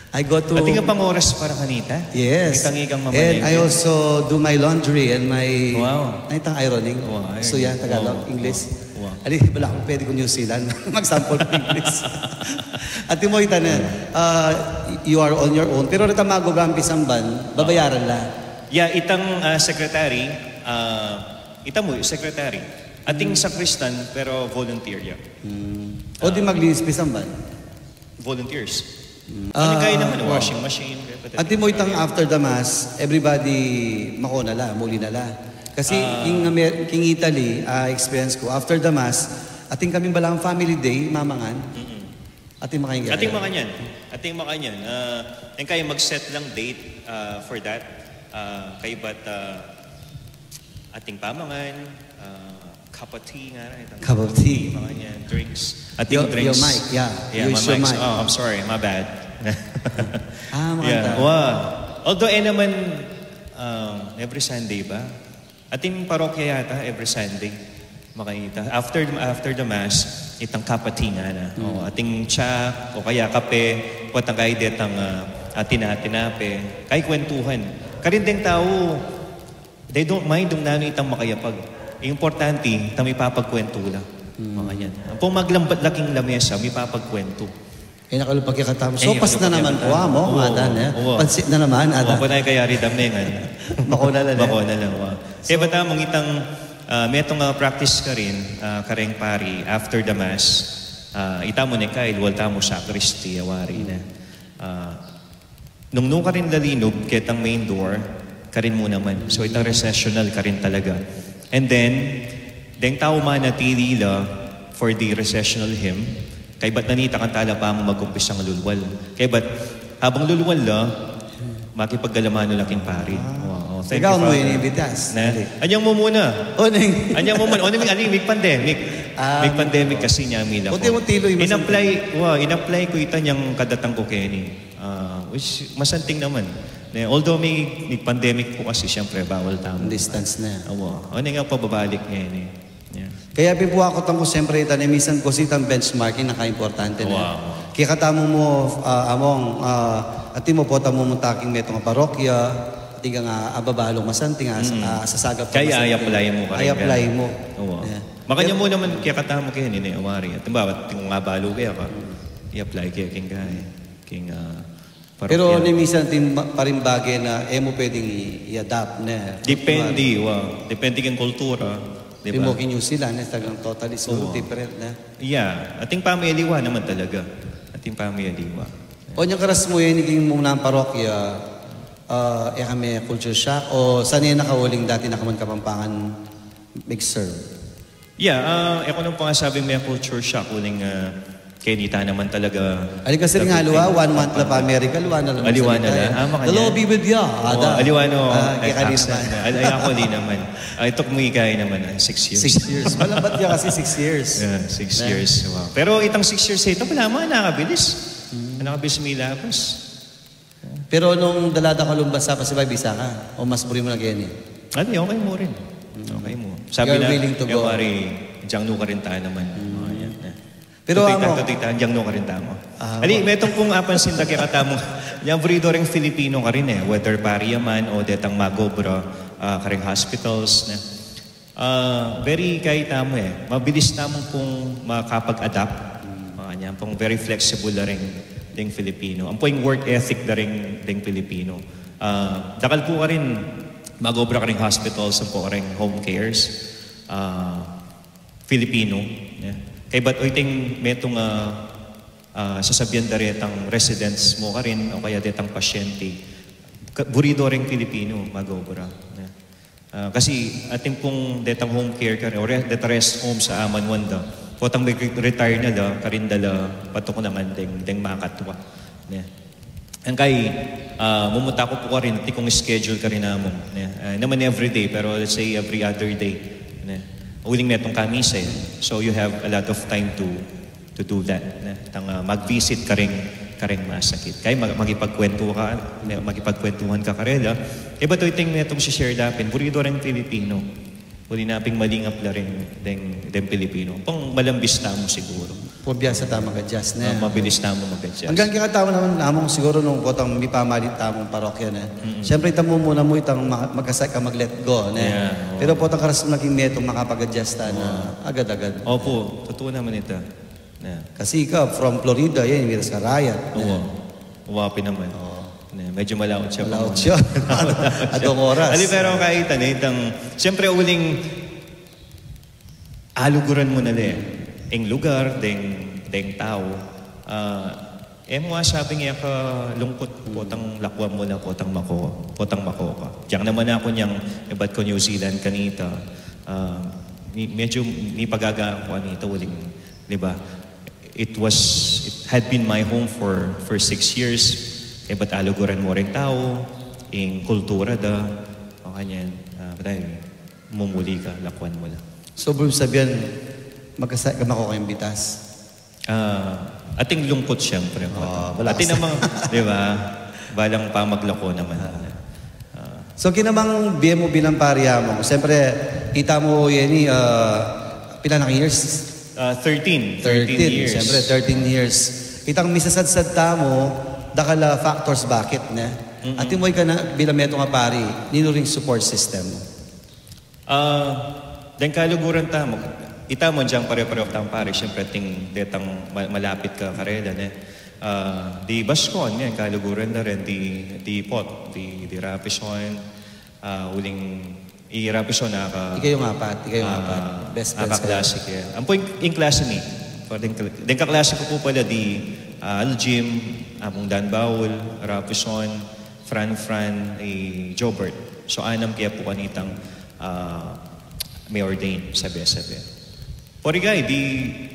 I go to Atin ka pang oras para kanita? Yes. Kitang ikang And I mamanekin. also do my laundry and my Wow. Ay, itang ironing. Wow, So, ironing. yan, Tagalog, Wow, English. wow, wow. Ali, balamu pwede ku New Zealand. Mag-sample ng English. At imo ita na, uh, you are on your own. Pero reta mago bang pisamban, babayaran la. Yeah, itang, ah, secretary, ah, ita mu, secretary. Ating sakristan, pero volunteer ya. Hmm. O di maglinis pisamban? Volunteers. Mm. Ano Ah, kaya naman, wa. washing machine, kaya pati At imo itang after the mass, everybody makona la, muli na la. Kasi Ah. king Amer-, king Italy, ah, experience ku, after the mass, atin kaming balang family day, mamangan. Mm-mm. Atin makanyan. Atin makanyan. Atin makanyan. Ah, and kaya mag-set lang date, ah, for that. Ah, kaya ba't, ah, ating pamangan, ah, cup of tea nga na, itang Cup of tea. Makanyan, drinks. Ating Your, your drinks. mic, yeah. Yeah, Use my your mic. mic. Oh, I'm sorry. My bad. Ah, makanta. Yeah. Wa. Although, eh naman, um, every Sunday ba? Ating parokya yata, every Sunday. Makita. After, after the mass, itang cup of tea nga na. Hmm. O, ating tsa, o kaya kape, o tang kaya detang, ah, atin-atin ape. Kaya kwentuhan. Karin deng tau, they don't mind nung nanu itang makayapag. Importante, itang mipapagkwentu la. Hmm. Makanyan. Ampong maglambat la king lamesa, mipapagkwentu. Eh, nakalupa kekatamu. Eh, Sopas na nakalupa naman kekatamu. po, amo, Oo, ngatan, eh. oo. Pansit na naman, ata. Opo na kaya ridam na yan. Makona la, eh. Makona la, wa. So, Eh, bata mong itang, ah, metung, ah, practice karin, ah, kareng pari, after the mass, ah, ita mu ne kaya, ilual tamu sacristy, wari na. Ah, Nung nu karin lalinub ketang main door, karin mu naman. So, itang recessional karin talaga. And then, deng tau manatili la for the recessional hymn, kaybat nanita kang tala pa mu mag-umpisang lulwal. Kaybat, habang lulwal la, makipaggalamanu la king pari. Ah. Wow, thank Ikaw you, mo Father. inibitas. Na? Hindi. Anyang mu muna? O, ning- Anyang mu muna? O, ning, ali, mig pandemic. Ah, Mig pandemic kasi niya, mila Buti ko. mo tilo, iba sa In-apply, wa, in-apply ku ita niyang kadatang ku keni. Ah, which, masanting naman. Ne, although may, may pandemic po kasi, siyempre, bawal tamu. Distance na. Awa. O, ne nga pababalik ngayon eh. Yeah. Kaya pin pu aku tangku, siyempre, ita ne, minsan kasi itang benchmarking, nakaimportante na. Awa, awa. Kaya katamu mu, ah, among, ah, ati mu po tamu mu taking metung a parokya, ating kang, ah, ababalu masanting, ah, Mm. ah, sasagap Kaya masanting. i-apply mu ka rin I-apply ka. mu. Awa. Yeah. Makanya Yep. mu naman kaya katamu kaya ni, ne, wari. At bawa, tingkung abalu kaya ka, i-apply kaya king kaya. King, ah, Pero parokya. ne, minsan atin ma-, parimbage na, e mu pwedeng i-, i-adapt, ne? Depende, wa. Depende king kultura, di Di ba? mo king New Zealand, ne, talagang totally siguro Oo. different, ne? Yeah, ating pamiliwa naman talaga. Ating pamiliwa. O, nyang karas mu yan, king munang parokya, ah, e kami culture shock, o saan yan nakauling dati na kaman Kapampangan mixer? Yeah, ah, e ku nang pangasabi me culture shock, uling, ah, kenita naman talaga. Ali kasi nga, Kapampangan. aliwa, one month la pa America, aliwa na la. Aliwa na la. Ah, makanya. The Lord be with you. Ada. Oh, aliwa no. Ah, kaya Ah, kanina ah, man. al-, ay, ako, di naman. Ay, ito, kumikay naman, ah, six years. Six years. Malambat niya kasi six years. Yeah, six Na. years. Wow. Pero itang six years, eh, ito pala, mga nakabilis. Hmm. Nakabilis milabas. Pero nung dalada ka lumbasa pa si Bay, bisa ka? O mas buri mu na keni? Ali, okay mu rin. Mm. Okay mu. Sabi You're na, willing to eh, go. pari, diyang nu ka rin tayo naman. Mm. Oh, yan, eh. Pero Tutuy ta-, amo, tutuy ta, diyang nu ka rin tayo mo. Ah, Ali, amo. metung pung apansin da kaya katamu, yang buri do ring Filipino ka rin eh, whether pari ya man o detang magobra, ah, karing hospitals, ne. Ah, very kaya tamu eh. Mabilis tamu pung makapag-adapt. Mm. Mga niyan pung very flexible da rin ding Filipino. Ang po yung work ethic da rin ding Filipino. Ah, dakal po ka rin mag-obra ka rin hospitals, ang po ka rin home cares. Ah, Filipino. Yeah. Kaya ba't o iting metung, ah, ah, sasabihan da rin tang residents mo ka rin o kaya detang pasyente. Ka-, buri do ring Filipino, mag-obra. Yeah. Ah, kasi atin pung detang home care ka rin, o re-, deta rest home sa aman wanda. Potang may re-, retire na la, karin da la patuknangan deng, deng makatwa. Ne? Ang kay, ah, mumuta ku pu karin, atin kung schedule karin namu, ne? Ah, naman every day, pero let's say every other day, ne? Uling metung ka misa, eh. So you have a lot of time to to do that, ne? Tang, ah, mag-visit karing, karing masakit. Kay mag-, makipagkwentu ka, ne? Makipagkwentuhan ka karela. Ibat ito ing metung si-share dapin, buri do ring Pilipino. Uli na pin malingap la rin deng, deng Pilipino. Pang malambis tamu siguro. Pang biasa tamu mag-adjust na. Ah, mabilis tamu mag-adjust. Anggang kaya tamu naman, among siguro nung potang mipamalit tamung parokya na. Mm-mm. Siyempre, ita mu muna mu itang ma-, magkasakit ka mag-let go na. Yeah, oo. Pero potang karas mu naging metung makapag-adjust ta na agad-agad. Opo, totoo naman ita. Yeah. Kasi ika, from Florida, yan, miras ka Rayat. Oo. Uwa pin naman. Oo. Ne, medyo malaot siya. Malaot siya. Adong oras. Ali, pero kahit ano, itang, siyempre, uling aluguran mu na le ing lugar, deng, deng tau. Ah, e mu asabing e ka lungkut, potang lakuan mu la, potang mako, potang mako ka. Diyan naman aku niyang, ibat ku New Zealand kanita. Ah, mi-, medyo mipagagaan ku anita uling, di ba? It was, it had been my home for, for six years. Ibat aluguran mu ring tau, ing kultura da, o kanyan, ah, patay, mumuli ka, lakuan mu la. So, ibig sabihin, magkasakit ka, mako kayong bitas? Ah, ating lungkot, siyempre. Oo, wala. Ating namang, di ba? Balang pamaglako naman. Ah. So, kinamang bie mu bilang pari, among, siyempre, ita mu, Yeni, ah, pila na years? Ah, thirteen. Thirteen years. Siyempre, thirteen years. Itang misasadsad tamu, dakal a factors bakit, ne? Mm-mm. Atin mu ika na, bilang metung a pari, ninu ring support system mu? Ah, deng kaluguran tamu, ita mu, diyan pare-pareho tang pari, siyempre, atin detang ma-, malapit ka karela, ne? Ah, di Bascon, yan, kaluguran na rin, di, di Pot, di, di Rapisan, ah, uling, i Rapisan, naka, ika yung apat, ika yung ah, apat. Best friends kayo. Naka-klase kaya. Ampo ing, ing klase mi, for deng, deng kaklase ku pu pala, di, ah, Aljim, Among Dan Baul, Rapisan, Fran Fran, i Jobert. So, anam kaya pu kanitang, ah, mi-ordain, sabe-sabe. Pori kay, di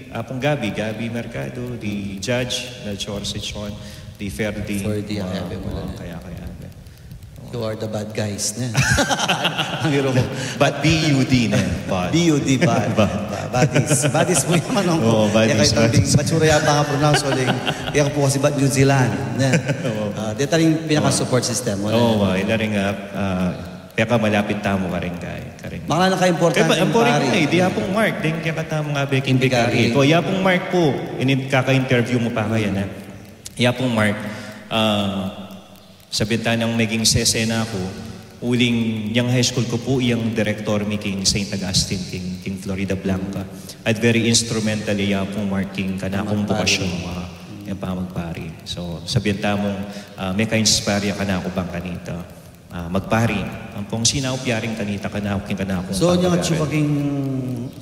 Apung Gabi, Gabi Mercado, di Judge Melchor Sichon, di Ferdy. Ferdy, ah, kaya, kaya, kaya. You are the bad guys, ne? Ang hiro mo. But B U D, ne? Bad. B U D, bad. Bad. Ba-, badis. Badis mu yung manong ko. Oo, badis, badis. Kaya kayo tambing, matsura yata nga pronounce ko, ding, kaya ko pu kasi bad New Zealand, ne? Oo. Ah, di taring pinaka-support system mo, ne? Oo, ah, ila rin nga, ah, kaya ka malapit tamu karing kay, karing. Baka na ka importante, pari. Kaya ba, ang pori ko nga, eh, di Apung Mark, ding kaya ka tamu nga beking bikari. Bikari. Ito, i Apung Mark pu, ini kaka-interview mu pa kaya na. I Apung Mark, ah, sa bintanang meging sese na ku, uling yang high school ku pu, yang direktor mi king Saint Augustine, king, king Floridablanca. At very instrumental i Apung Mark king kanakung bukasyon, ah, yang pamagpari. So, sa bintamung, ah, meka-inspire ya kanaku bang kanita. Ah, magpari. Ampong sinaup ya rin kanita kanaku king kanakung pamagpari. So, nyang atsu ka king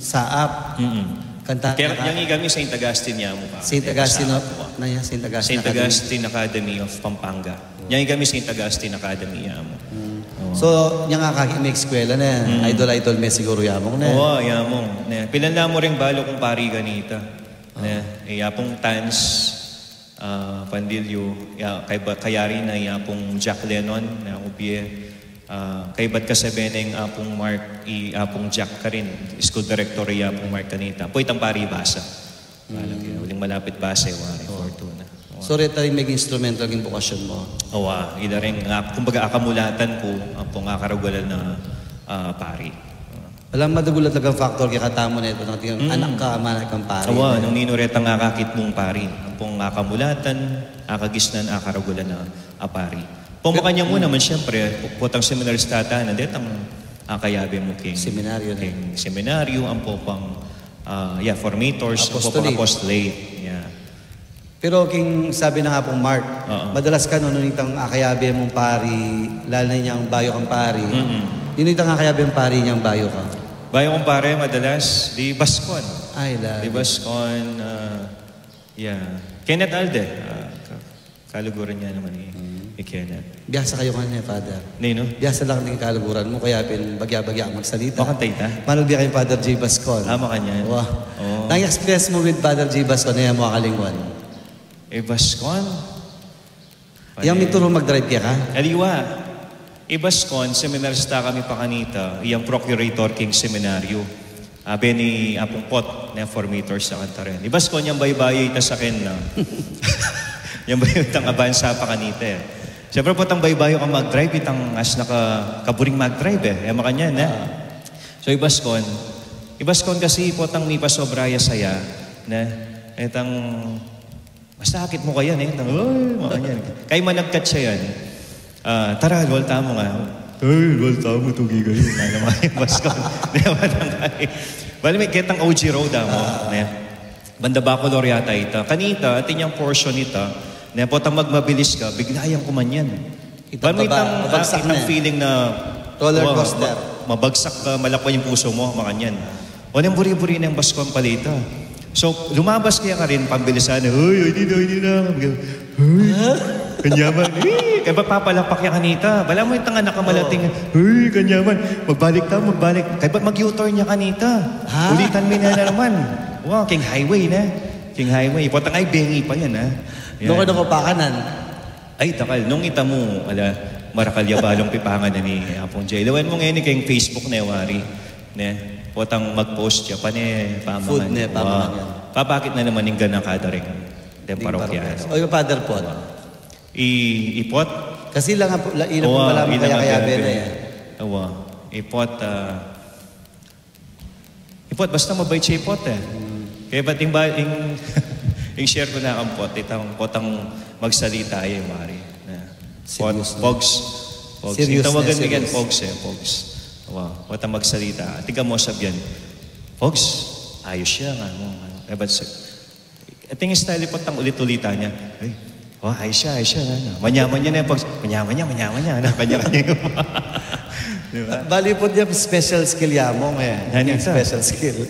saap. Mm-mm. Kaya, nyang ikami Saint Augustine ya mu pa. Saint Augustine, saap, na ya, Saint Augustine Academy. Saint Augustine Academy of Pampanga. Nyang ikami Saint Augustine Academy ya mu. Mm. Oo. So, nyang akakit me eskwela na, idol-idol me siguro ya mung na. Oo, ya mung. Ne, pilan la mu ring balu kung pari kanita. Ne, i Apung Tans, ah, Pandillo, ya, kay ba, kayari na i Apung Jack Lennon, na ubie, ah, kaybat kasabe neng Apung Mark, i Apung Jack karin, school director i Apung Mark kanita. Pu itang pari basa. Uling malapit basa, wari, Fortuna. So, reta rin meging instrumental king bukasyon mu? Awa, ila rin nga, kumbaga, akamulatan ku, ampong akarugulan a, ah, pari. Alam, madagul a talagang factor kaya katamu na ito, ng anak ka, ama na kang pari. Awa, nung ninu retang akakit mung pari. Ampong akamulatan, akagisnan, akarugulan a, a pari. Pong makanya mu naman, siyempre, potang seminarista tana, detang akayabe mu king seminaryo, ampo pang, ah, yeah, formators, ampo pang apostolate. Apostolate, yeah. Pero king sabi na nga pung Mark, madalas ka, no, nung itang akayabe mung pari, lalo na inyang bayu kang pari. Mm-mm. Nung itang akayabe mung pari inyang bayu ka? Bayu kung pari, madalas, di Bascon. Ay, lalo. Di Bascon, ah, yeah. Kenneth Alde, ah, ka-, kaluguran ya naman i, i Kenneth. Biasa kayu kanya, Father. Nino? Biasa la ing kaluguran mu, kaya pin bagya-bagya kang magsalita. Makanta ita? Manalbi kayung Father J. Bascon. Ah, makanyan. Wa. Oo. Nang express mu with Father J. Bascon, e mu akalingwan? E, Bascon? Yang mituru mag-drive keka? Aliwa. I Baskon, seminarista kami pa kanita, iyang procurator king seminaryo. Abe ni Apung Pot, ne, formator sa kanita rin. I Baskon, yang baybayu ita saken, ne. Yang baybayu itang abansa pa kanita, e. Siyempre, potang baybayu kang mag-drive, itang as naka-, kaburing mag-drive, e. E, makanyan, ne. So, i Baskon, i Baskon kasi potang mipasobra ya saya, ne. Itang Masakit mu kaya, ne? Tang, "Ay," makanyan. Kaya managkat siya yan. Ah, "Tara, lual tamu nga." "Ay, lual tamu, tugi kayu." Nga naman yung Baskon. Di ba, tang, bali, may ketang O G Road, amo, ne? Banda Bacolor yata ita. Kanita, atin yang portion ita, ne? Potang magmabilis ka, bigla yang kumanyan. Itang baba, itang, ah, mabagsak itang na, eh. Feeling na, roller coaster. Wa, ma-, mabagsak ka, malapwan yung puso mo, makanyan. O nang buri-buri nang Baskon palita. So, lumabas kaya karin, pambilisan, "Uy, uy, dito, uy, dito." "Uy, kanyaman." Eh, kaya ba papalapak ya kanita? Bala mu itang anak ka malating, "Uy, kanyaman. Magbalik ta, magbalik." Kaya ba mag-U-turn ya kanita? Ha? Ulitan mi na naman. Wa, king highway na. King highway. Potang ay, bengi pa yan, ha? Yan. Nung ano ko pa kanan? Ay, dakal. Nung ita mu, ala, marakal ya balung pipangan na ni Apung Jay. Lawen mu ngeni keng Facebook ne, wari. Ne? Potang mag-post ya, pane, pamangan. Food ne, wa, pamangan. Papakit na naman ing ganaka da ring, deng parokya. Oy, Father Paul. I, i Pot? Kasi lang, la, ina po pala, ina kaya, kaya bene, eh. Awa. I Pot, ah, I Pot, basta mabait ya i Pot, e. Kaya ba't ing ba-, ing, ing share ku na kang Pot, itang Potang magsalita ya, wari. Na, Pot, serious na. Pogs. Pogs. Serious na, serious. Ing tawagan mi kyan, Pogs, e, Pogs. Wa, Potang magsalita. Atin ka mu sabyan, "Pogs, ayos ya," nga mu. Kaya ba't sa-, Atin style i Potang ulit-ulitan ya. Ay, wa, ayos ya, ayos ya, ano. Manyaman ya ne, pag, manyaman ya, manyaman ya, ano, kanya-kanya yung, di ba? Bali po niya, special skill ya mu, e. Yan yung special skill.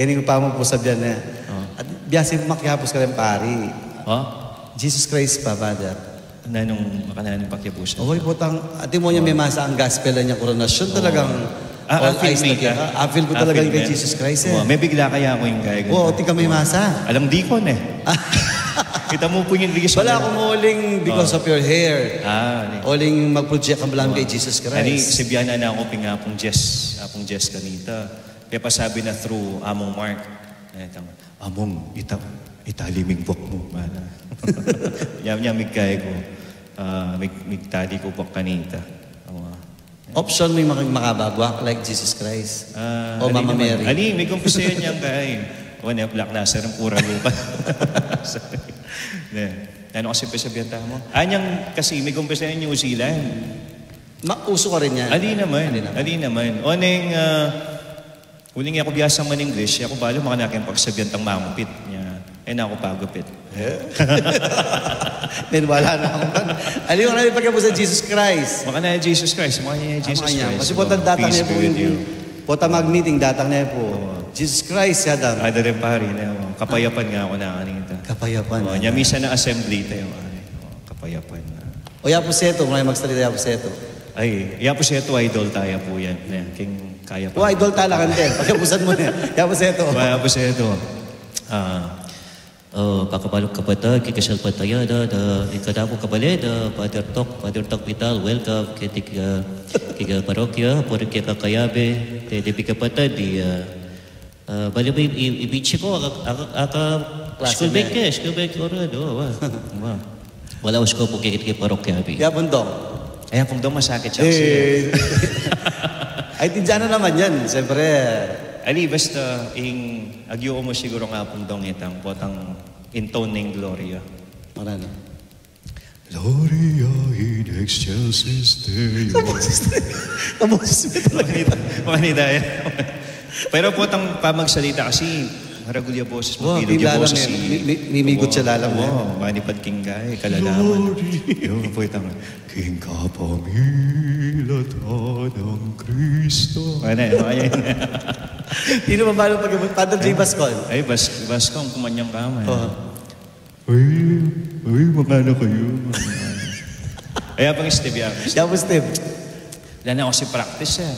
Yan yung pamupusab yan, e. O. At biasa yung makiapus ka rin, pari. O? Jesus Christ pa, Father. Nanung, makananung pakiapusan? Oy, Potang, atin mu niya, memasa kang gospel, nya koronasyon, talagang all eyes na kaya. Ah, feel ku talaga kay Jesus Christ, e. Wa, mebigla kaya ku ing gaya. Wa, atin ka memasa? Alang dikon, e. Ita mu pu ing English. Bala ku uling because of your hair. Ah, uling mag-project kang balamu kay Jesus Christ. Ani, sibian na ku pin kang Apung Jess, Apung Jess kanita. Kaya pasabi na through Among Mark. Ayan, tama. Among, ita-, itali mu ing buak mu, mana. Nyam, nyam, migkaya ku. Ah, mig-, migtali ku buak kanita. Awa. Option mu ing mak-, makaba buak like Jesus Christ. Ah, o Mama Mary. Ali, migumpisa yan yang kay. O, ne, Black Nazarene, pura lupa. Ne. Nanu kasi pasabian tamu? Anyang kasi migumpisa yan New Zealand. Ma-, uso karin yan. Ali naman. Ali naman. Ali naman. O, neng, ah, Uling e ku biasang man-English, e ku balu makananu keng pagsabian tang mangupit. Nya, e na ku pagupit. Maniwala na ku man. Aliwa na ing pakiapusan Jesus Christ. Makananu Jesus Christ, makananu Jesus Christ. Kasi Potang datang ne pu, Potang mag-meeting, datang ne pu. Jesus Christ, yadam. Ada rin pari ne, o, kapayapan nga ku na kanita. Kapayapan. O, nya misan na assembly tamu, o, kapayapan na. O, ya pu setu, makananu magsalita ya pu setu? Ay, ya pu setu, idol taya pu yan. Yan, king kaya pa. O, idol tala kante. Pakiapusan mu ne. Ya pu setu. O, ya pu setu. Ah, o, pakabaluk kapatad, kikasalpantaya da, da, ing kanaku kabale da, Father Tok, Father Tok Vital, welcome, keti, ah, keka parokya, parokya Kakayabe, keti kapatad, di, ah, Ah, bali ba i-, i-, i-, bitsi ku, aka, aka, aka, schoolmate ke, schoolmate ku rin, o, wa. Wa. Wala, us ku pu keti, keti parokya, abi. Ya, Apung Dong. Ay, Apung Dong, masakit siya kasi. Ay, tidyana naman yan, siyempre. Ali, basta, ing, agyu mu siguru nga, Apung Dong, itang, Potang intone ning Gloria. Mana na? Gloria in excelsis Deo. Kaboses, kaboses mu talaga. Makanita, makanita yan. Pero Potang pamagsalita kasi, maragul ya boses, wa, mabilog ya boses, mi-, mi-, mimigot ya lalam, o, manipad king gaya, kalalaman. Gloria. Yung Potang, king kapamilatan ng Kristo. Ano, ano yan? Sino ba balu pag-, Father J. Bascon? Ay, Bas-, Bascon, kumanyang ka man. O. Ay, ay, makana kayu. Ay, Apung Steve, ya, Apung Steve. Ya pu, Steve. Wala na kasi practice, e.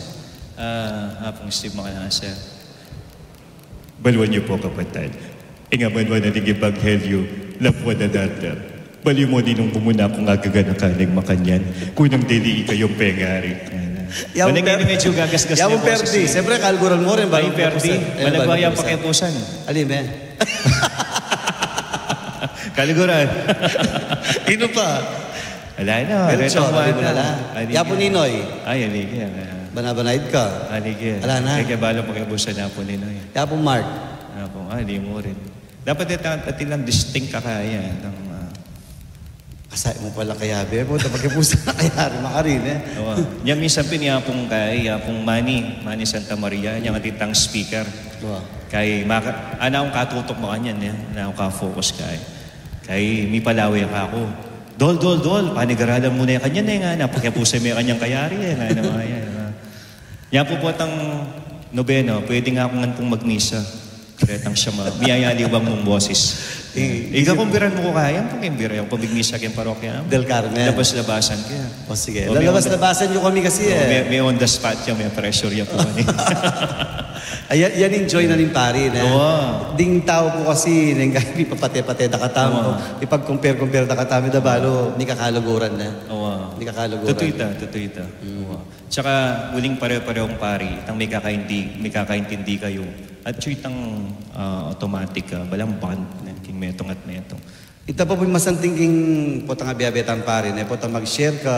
Ah, Apung Steve, makana, sir. Baluan yu pu, kapatad. Ing amanwan ning ebanghelyu, lapwan na nanda. Bali mo, Ninong, kumuna kung agaganaka ning makanyan. Kunang dili ikayong pengari. Yamu, Manang per- ini medyo gagasgas Yamu, na yung boses Perdi. Eh. Siyempre, kaluguran mu rin, Ay, bago Perdi. Tapusan. Eh, Malagwa bago yan tapusan. Pakipusan. Alim, eh. Kaluguran. Ino pa? Wala na, Pero retong chor, alim bata. Wala. Ay, Yapu Ninoy. Ay, alig yan. Banabanaid ka. Alig yan. Wala na. Kaya balo pakipusan na po, Ninoy. Yapu Mark. Yapu, ah, di mo rin. Dapat ita-, atilang distinct ka kaya, itang, ah, Asay mu pala kaya, be. Puta, pakipusan na kaya, rin, makarin, eh. Awa. Nya minsan pin, yapung kay, yapung Manny, Manny Santa Maria, nya nga titang speaker. Awa. Kay, maka-, ana akong katutok makanyan, eh. Ana akong ka-focus kay. Kay, mipalawe ka ako. Dol, dol, dol, panigaralan mu na kanyan, eh, nga, napakipusan me kanyang kayari, eh, nga, ano, ayan, ah. Nya pu, potang nobena, pwede nga akong ngan pung magmisa. Retang siya ma-, miyayaliwang mung boses. Eh, Iga, kumbiran mu ku kaya, pakimbira yang pamigmisa keng parokya. Del Carmen. Labas-labasan kaya. O, sige. O, may Lalabas-labasan yu kami kasi, O, eh. may, may on the spot yan, may pressure yan po kami. Ay, yan, yan ing joy na ning pari, ne? Awa. Ding tau pu kasi, neng kaya, mipapate-pate da katamu. Awa. Mipag-compare-compare da katamu, da balu, mikakaluguran na. Awa. Mikakaluguran. Tutu ita, tutu ita. Mm. Awa. Tsaka, uling pare-parehong pari, itang mikakaindi-, mikakaintindi kayu. At yu itang, ah, automatic, ah, balang bond, ne, king metung at metung. Ita pa pu ing masanting king potang abiabe tang pari, ne, potang mag-share ka,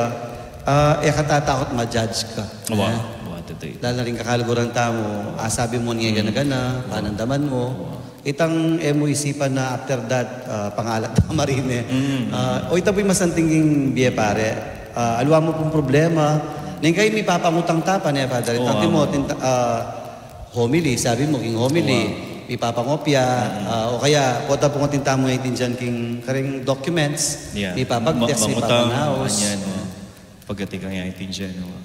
ah, e ka tatakut ma-judge ka. Awa, Eh? awa, tutu ita. Lalo na ring kakaluguran tamu, ah, sabi mu, ngeni gana-gana, panandaman mu. Awa. Itang e mu isipan na after that, ah, pangalat na marine. Mm. Ah, o ita pu ing masanting king bie, pare. Ah, aliwa mu pung problema. Neng kaya mipapangutang ta pa, ne, Father? Itang Oo, Timothy, ah, homily, sabi mu, king homily, Oo. mipapangopya, Mm. ah, o kaya, pota pu ngan atin tamu aintindian king kareng documents, Yeah. mipapag-text, Ma-, mangutang, mipapanaus. Anyan, o. Pagkati kang aintindian, o.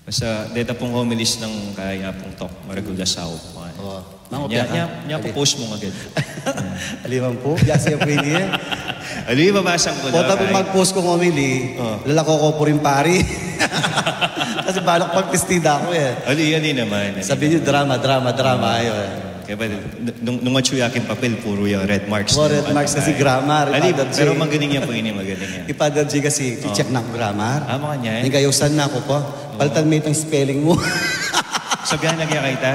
Basta, deta pung homilies nang kaya pung tok, maragul a saup, man. Oo. Mangopya Nya, ka. nya, nya, Agi. Pu-post mu agad. Aliwa pu, biasa ya pu ini, eh. Ali, babasang ku na, Pota pu kay mag-post kung homily, Oo. lalako ko pu rin pari. Kasi balak pagpistida ko, eh. Ali, ali naman, ali Sabi niyo, naman. drama, drama, drama, Oo. ayo, eh. Kaya ba, n-, nung, nung atsu ya king papel, puro ya red marks Puro na red naman, marks kasi ay. grammar, Ali, Father J. pero magaling yan po ini, magaling yan. Si Father J kasi, Oo. check na ku grammar. Ah, makanyan? Neng kaya usan na ku pa. Oo. Palitan me itang spelling mu. Sabihan na kaya kita?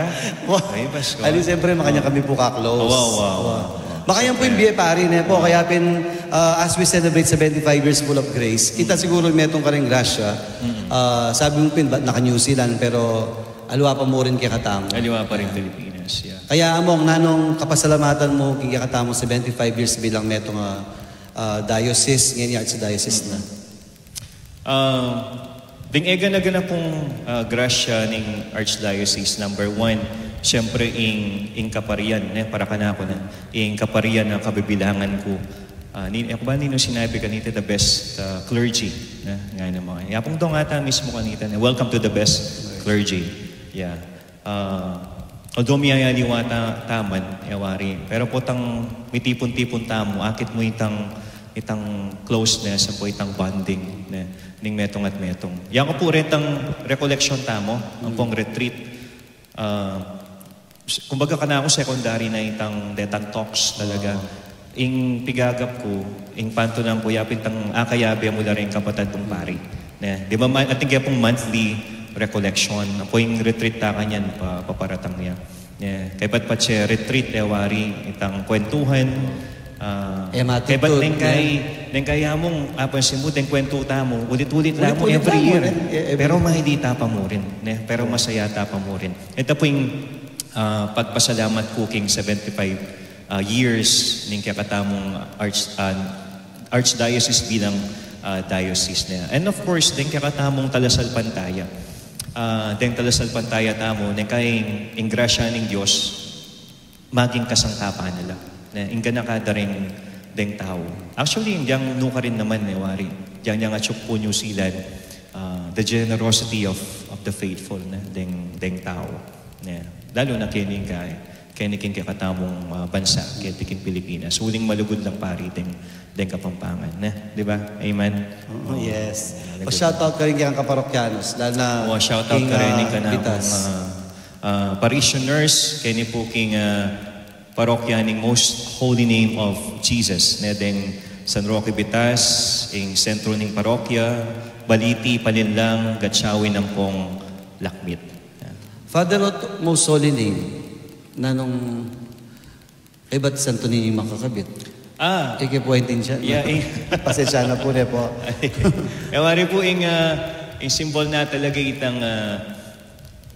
Wa-, Ay, Pasko. Ali, siyempre, makanyan Oo. kami pu ka-close. Wa, wa, wa, Wa. wa. Makanyan pu ing bie, pari, ne pu. Oo. Kaya pin, ah, as we celebrate seventy-five years full of grace, kita Mm. siguru metung kareng grasya. Mm. Ah, sabi mu pin, bat naka-New Zealand, pero aliwa pa mu rin kekatamu. Aliwa pa rin Pilipinas, yeah. Kaya among nanung kapasalamatan mu king kekatamung seventy-five years bilang metung a, ah, diocese, ngeni archdiocese na. Mm. Ah, ding egana-gana pung, ah, grasya ning archdiocese, number one, siyempre ing, ing kaparian, ne, para kanaku na, ing kaparian a kabibilangan ku. Ah, ni-, e ku ba ninu sinabi kanita, the best, ah, clergy, ne, ngana mu. Yapung dong ata mismu kanita, ne, "Welcome to the best clergy." Yeah. Ah, although miyayaliwa ta-, taman, e wari. Pero potang mitipun-tipun tamu, akit mu itang, itang closeness, ampo itang bonding, ne, ning metung at metung. Yan ku pu retang recollection tamu, ampong retreat. Ah, s-, kumbaga kanaku secondary na itang detang talks talaga. Oo. Ing pigagap ku, ing pantunan ku, yapin tang akayabe mu la ring kapatad kung pari. Ne? Di ba, ma-, atin kaya pung monthly recollection, apo ing retreat ta kanyan, pa-, paparatang ya. Ne? Kaya pat patse retreat, e wari, itang kwentuhan, ah, E, matutud, kaya pat neng kay, ne? neng kaya mung, apansin mu, deng kwentu tamu, ulit-ulit la mu Ulit-ulit every la mu, year. ne? E, every Pero year. mailita pa mu rin, ne? Pero masaya ta pa mu rin. Ita pu ing, ah, pagpasalamat ku king seventy-five ah, years ning kekatamung arch-, ah, archdiocese bilang, ah, diocese na. And of course, ding kekatamung talasalpantaya. Ah, ding talasalpantaya tamu, neng kaya ing, ing grasya ning Dios, maging kasangkapan na la. Ne, ing ganaka da ring, ding tau. Actually, ing dyang nukarin naman, e wari. Dyang, dyang atsu ku pu New Zealand, ah, the generosity of, of the faithful, ne, ding, ding tau. Ne, lalo na keni kay, keni king kekatamung, ah, bansa, keti king Pilipinas. Uling malugud lang pari ding, ding Kapampangan, ne? Di ba? Amen? Oo, yes. Malugud. O, shout out ka rin keng kaparokyanos, lalo na O, shout out king, ka rin ah, king kanakung, Bitas. ah, ah, parishioners, keni pu king, ah, parokya ning Most Holy Name of Jesus, ne, ding, San Roque Bitas, ing sentro ning parokya, Baliti, Palinlang, Gatchawin ampong Lakmit. Yan. Father, what most holy name? Nanung, eh, ba't Santo Niño makakabit? Ah, Ike po, hindi siya. Yeah, eh. Pasensya na po, ne po. E wari po ing, ah, ing symbol na talaga itang, ah,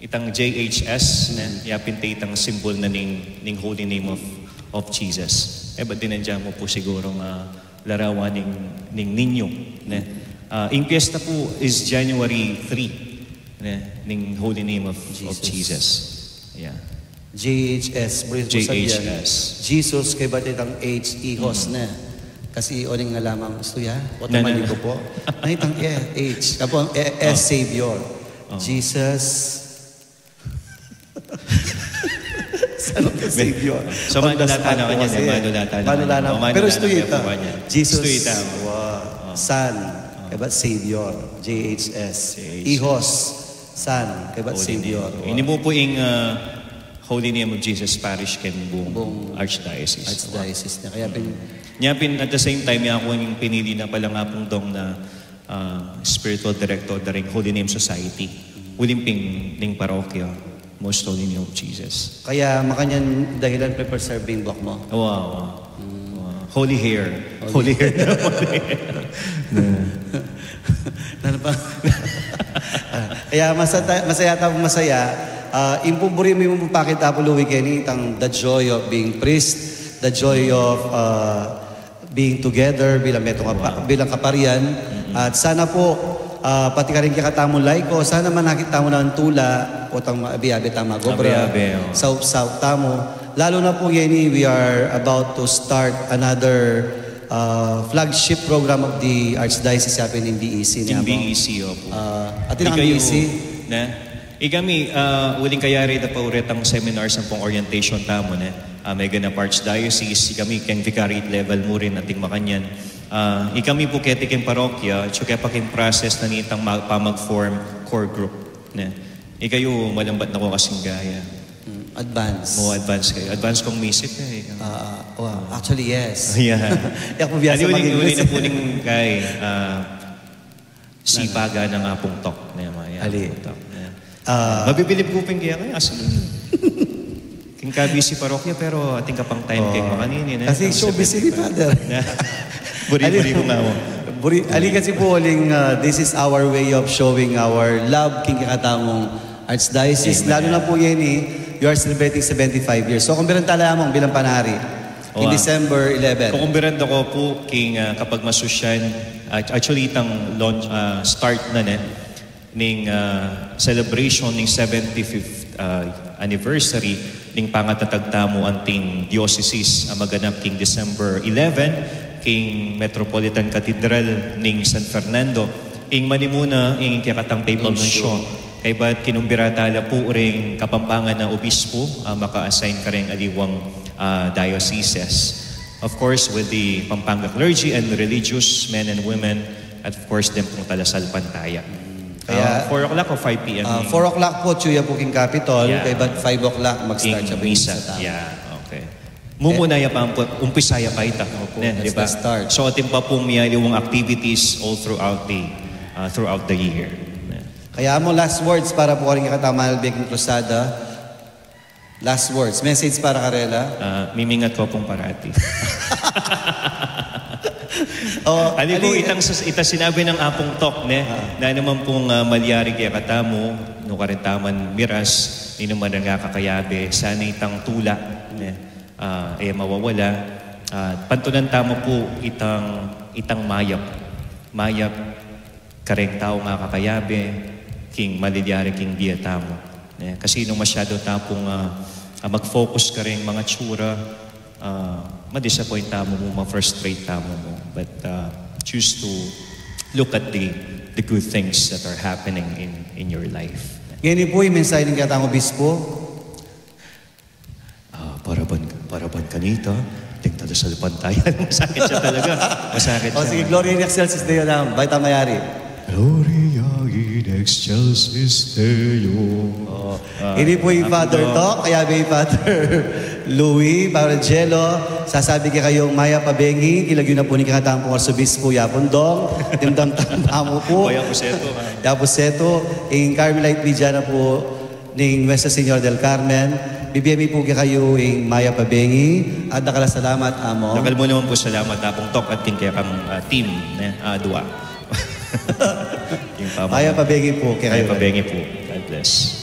itang J H S, ne? Yapin te itang symbol na ning, ning Holy Name of, of Jesus. E, ba't dinandiyan mo po siguro nga larawan ning, ning ninyo, ne? Ah, ing piyesta po is January three, ne? Ning Holy Name of, of Jesus. Jesus. Yeah. J H S, buri po sabihan. J H S. Jesus, kaya ba't itang H, ihos na? Kasi uling nga lamang gusto ya. O Na, na, tamali na. Ko po. Na itang eh, H. Kapo ang eh, S, Savior. Oh. Jesus. San Roque Savior. So, manulatan na Pagdasal kanya, kasi. manulatan na Manulatan kanya. na. O, Pero manulatan gusto na ita. po kanya. Jesus. Gusto ita. Wow. San. Kaya ba't Savior? J H S. J H S. Ihos. San. Kaya ba't Holy Savior? Name. Ini po po ing, ah, Holy Name of Jesus Parish ken buong Buong Archdiocese. Archdiocese niya. Kaya pin... Nya pin, at the same time, ya ako yung pinili na pala nga pong dong na, ah, spiritual director da ring Holy Name Society. Uling pin ning parokya, Most Holy Name of Jesus. Kaya makanyan dahilan pe-preserve ing buhok mo. Wow, wow. Wow. Holy hair. Holy hair. Ano pa? Kaya masata, masaya tayo, masaya. Ah, ing pung buri mi mung pakit Apo Louie keni, itang the joy of being priest, the joy of, ah, being together bilang metung apa, bilang kaparian. At sana po, ah, pati karing kekatamung laiko, sana manakit tamu nang tula, o tang abe-abe tamu magobra, Abe-abe, o. Saup-saup tamu. Lalo na po ngeni, we are about to start another, ah, flagship program of the Archdiocese, yapin ing B E C niya Ing po. B E C, opo. Ah, atin ang Ikayo, B E C. Na? Ikami, ah, uling kayari da pa ulit ang seminars ampong orientation tamu, ne? Ah, meganap Archdiocese, ikami keng vicariate level mu rin ating makanyan. Ah, ikami po keti keng parokya, atsu ke pa keng process na nitang ma-, pamag-form core group, ne? Ikayo, malambat na ko kasing gaya. Mm, advance. Mo advance kayo. Advance kong misip eh. Ah, wow. Actually, yes. Yeah. Yak po biasa Ali, uling, maging uling na misip. po ning kay, ah, sipaga ng apong tok. Ne, mga Ali. Apong tok. Ne. Ah. Mabibilib ko pin kaya kayo. As in, king kabisi parokya, pero ating kapang time Oh. kay makanini, ne? Kasi Ang showbiz seventy-five. ini, Father. Ne? Buri-buri ko nga mo. Buri, ali kasi po uling, ah, this is our way of showing our love king kekatamung Archdiocese. Amen. Lalo na po yan eh, you are celebrating seventy-five years. So, kumbiran tala mo bilang panari in Wa. December eleven. Kukumbiran da ko po king, ah, kapag masusyan, ah, actually, itang launch, ah, start na ne, ning, ah, celebration ning seventy-fifth, ah, anniversary ning pangatatag tamu anting diocesis a maganap king December eleven king Metropolitan Cathedral ning San Fernando. Ing manimuna, ing kekatang papal Obispo. Nuncio. Kaybat kinumbira tala po ring Kapampangan a obispo, ah, maka-assign kareng aliwang, ah, dioceses. Of course, with the Pampanga clergy and religious men and women, at of course, din pong talasalpantaya. Kaya, Ah, four o'clock o five P M Ah, ning four o'clock po, atsu ya po king Capitol. Yeah. Kaybat five o'clock, mag-start king siya po misa. sa tamu. Yeah, okay. Mumuna ya pa ang pu-, umpisa ya pa ita. Opo, Ne, that's di ba? the start. So, atin pa pong miyaliwang activities all throughout the, ah, throughout the year. Ne. Kaya mo, last words para po karing kekatang Malbek king Cruzada. Last words. Message para karela. Ah, mimingat ko pong parati. Oh, Ali po, ali- itang sas-, ita sinabi ng Apong Tok, ne? Ah. Na naman pong, ah, malyari kaya katamu, no karin taman miras, ninu man ang kakayabe, sana itang tula, ne? Ah, e mawawala. Ah, pantunan tamu po itang, itang mayap. Mayap kareng tau nga kakayabe, king malilyari king bie tamu. Ne? Kasi nung masyado ta pong, ah, ah, mag-focus kareng mga tsura, ah, ma-disappoint tamu mu, ma-frustrate tamu mu. But, ah, choose to look at the, the good things that are happening in, in your life. Ngeni po, ing mensahe ning kekatang obispo. Ah, para ban, para ban kanita, ding talasalpantaya. Masakit siya talaga. Masakit O siya. sige, Gloria in Excelsis Deo lang, bayu ta mayari. Gloria in Excelsis Deo. Oh. Ah, Ini po ing Apong Father Tok. Tok, kaya may Father Louis, Pare Jello, sasabi kekayu ing mayap a bengi, kilagyu na pu ning kekatang pung arsobispo, Yapun Dong, dimdam tamu pu. Kaya pu setu, ha? Yapun setu, ing Carmelite Media na pu ning Nuestra Señora del Carmen, bibie mi pu kekayu ing mayap a bengi, at dakal a salamat, Among. Dakal mu naman pu salamat, Apung Tok, at king kekang, ah, team, ne, ah, dua. King pamang- Mayap a bengi pu kekayu. Mayap a bengi pu. God bless.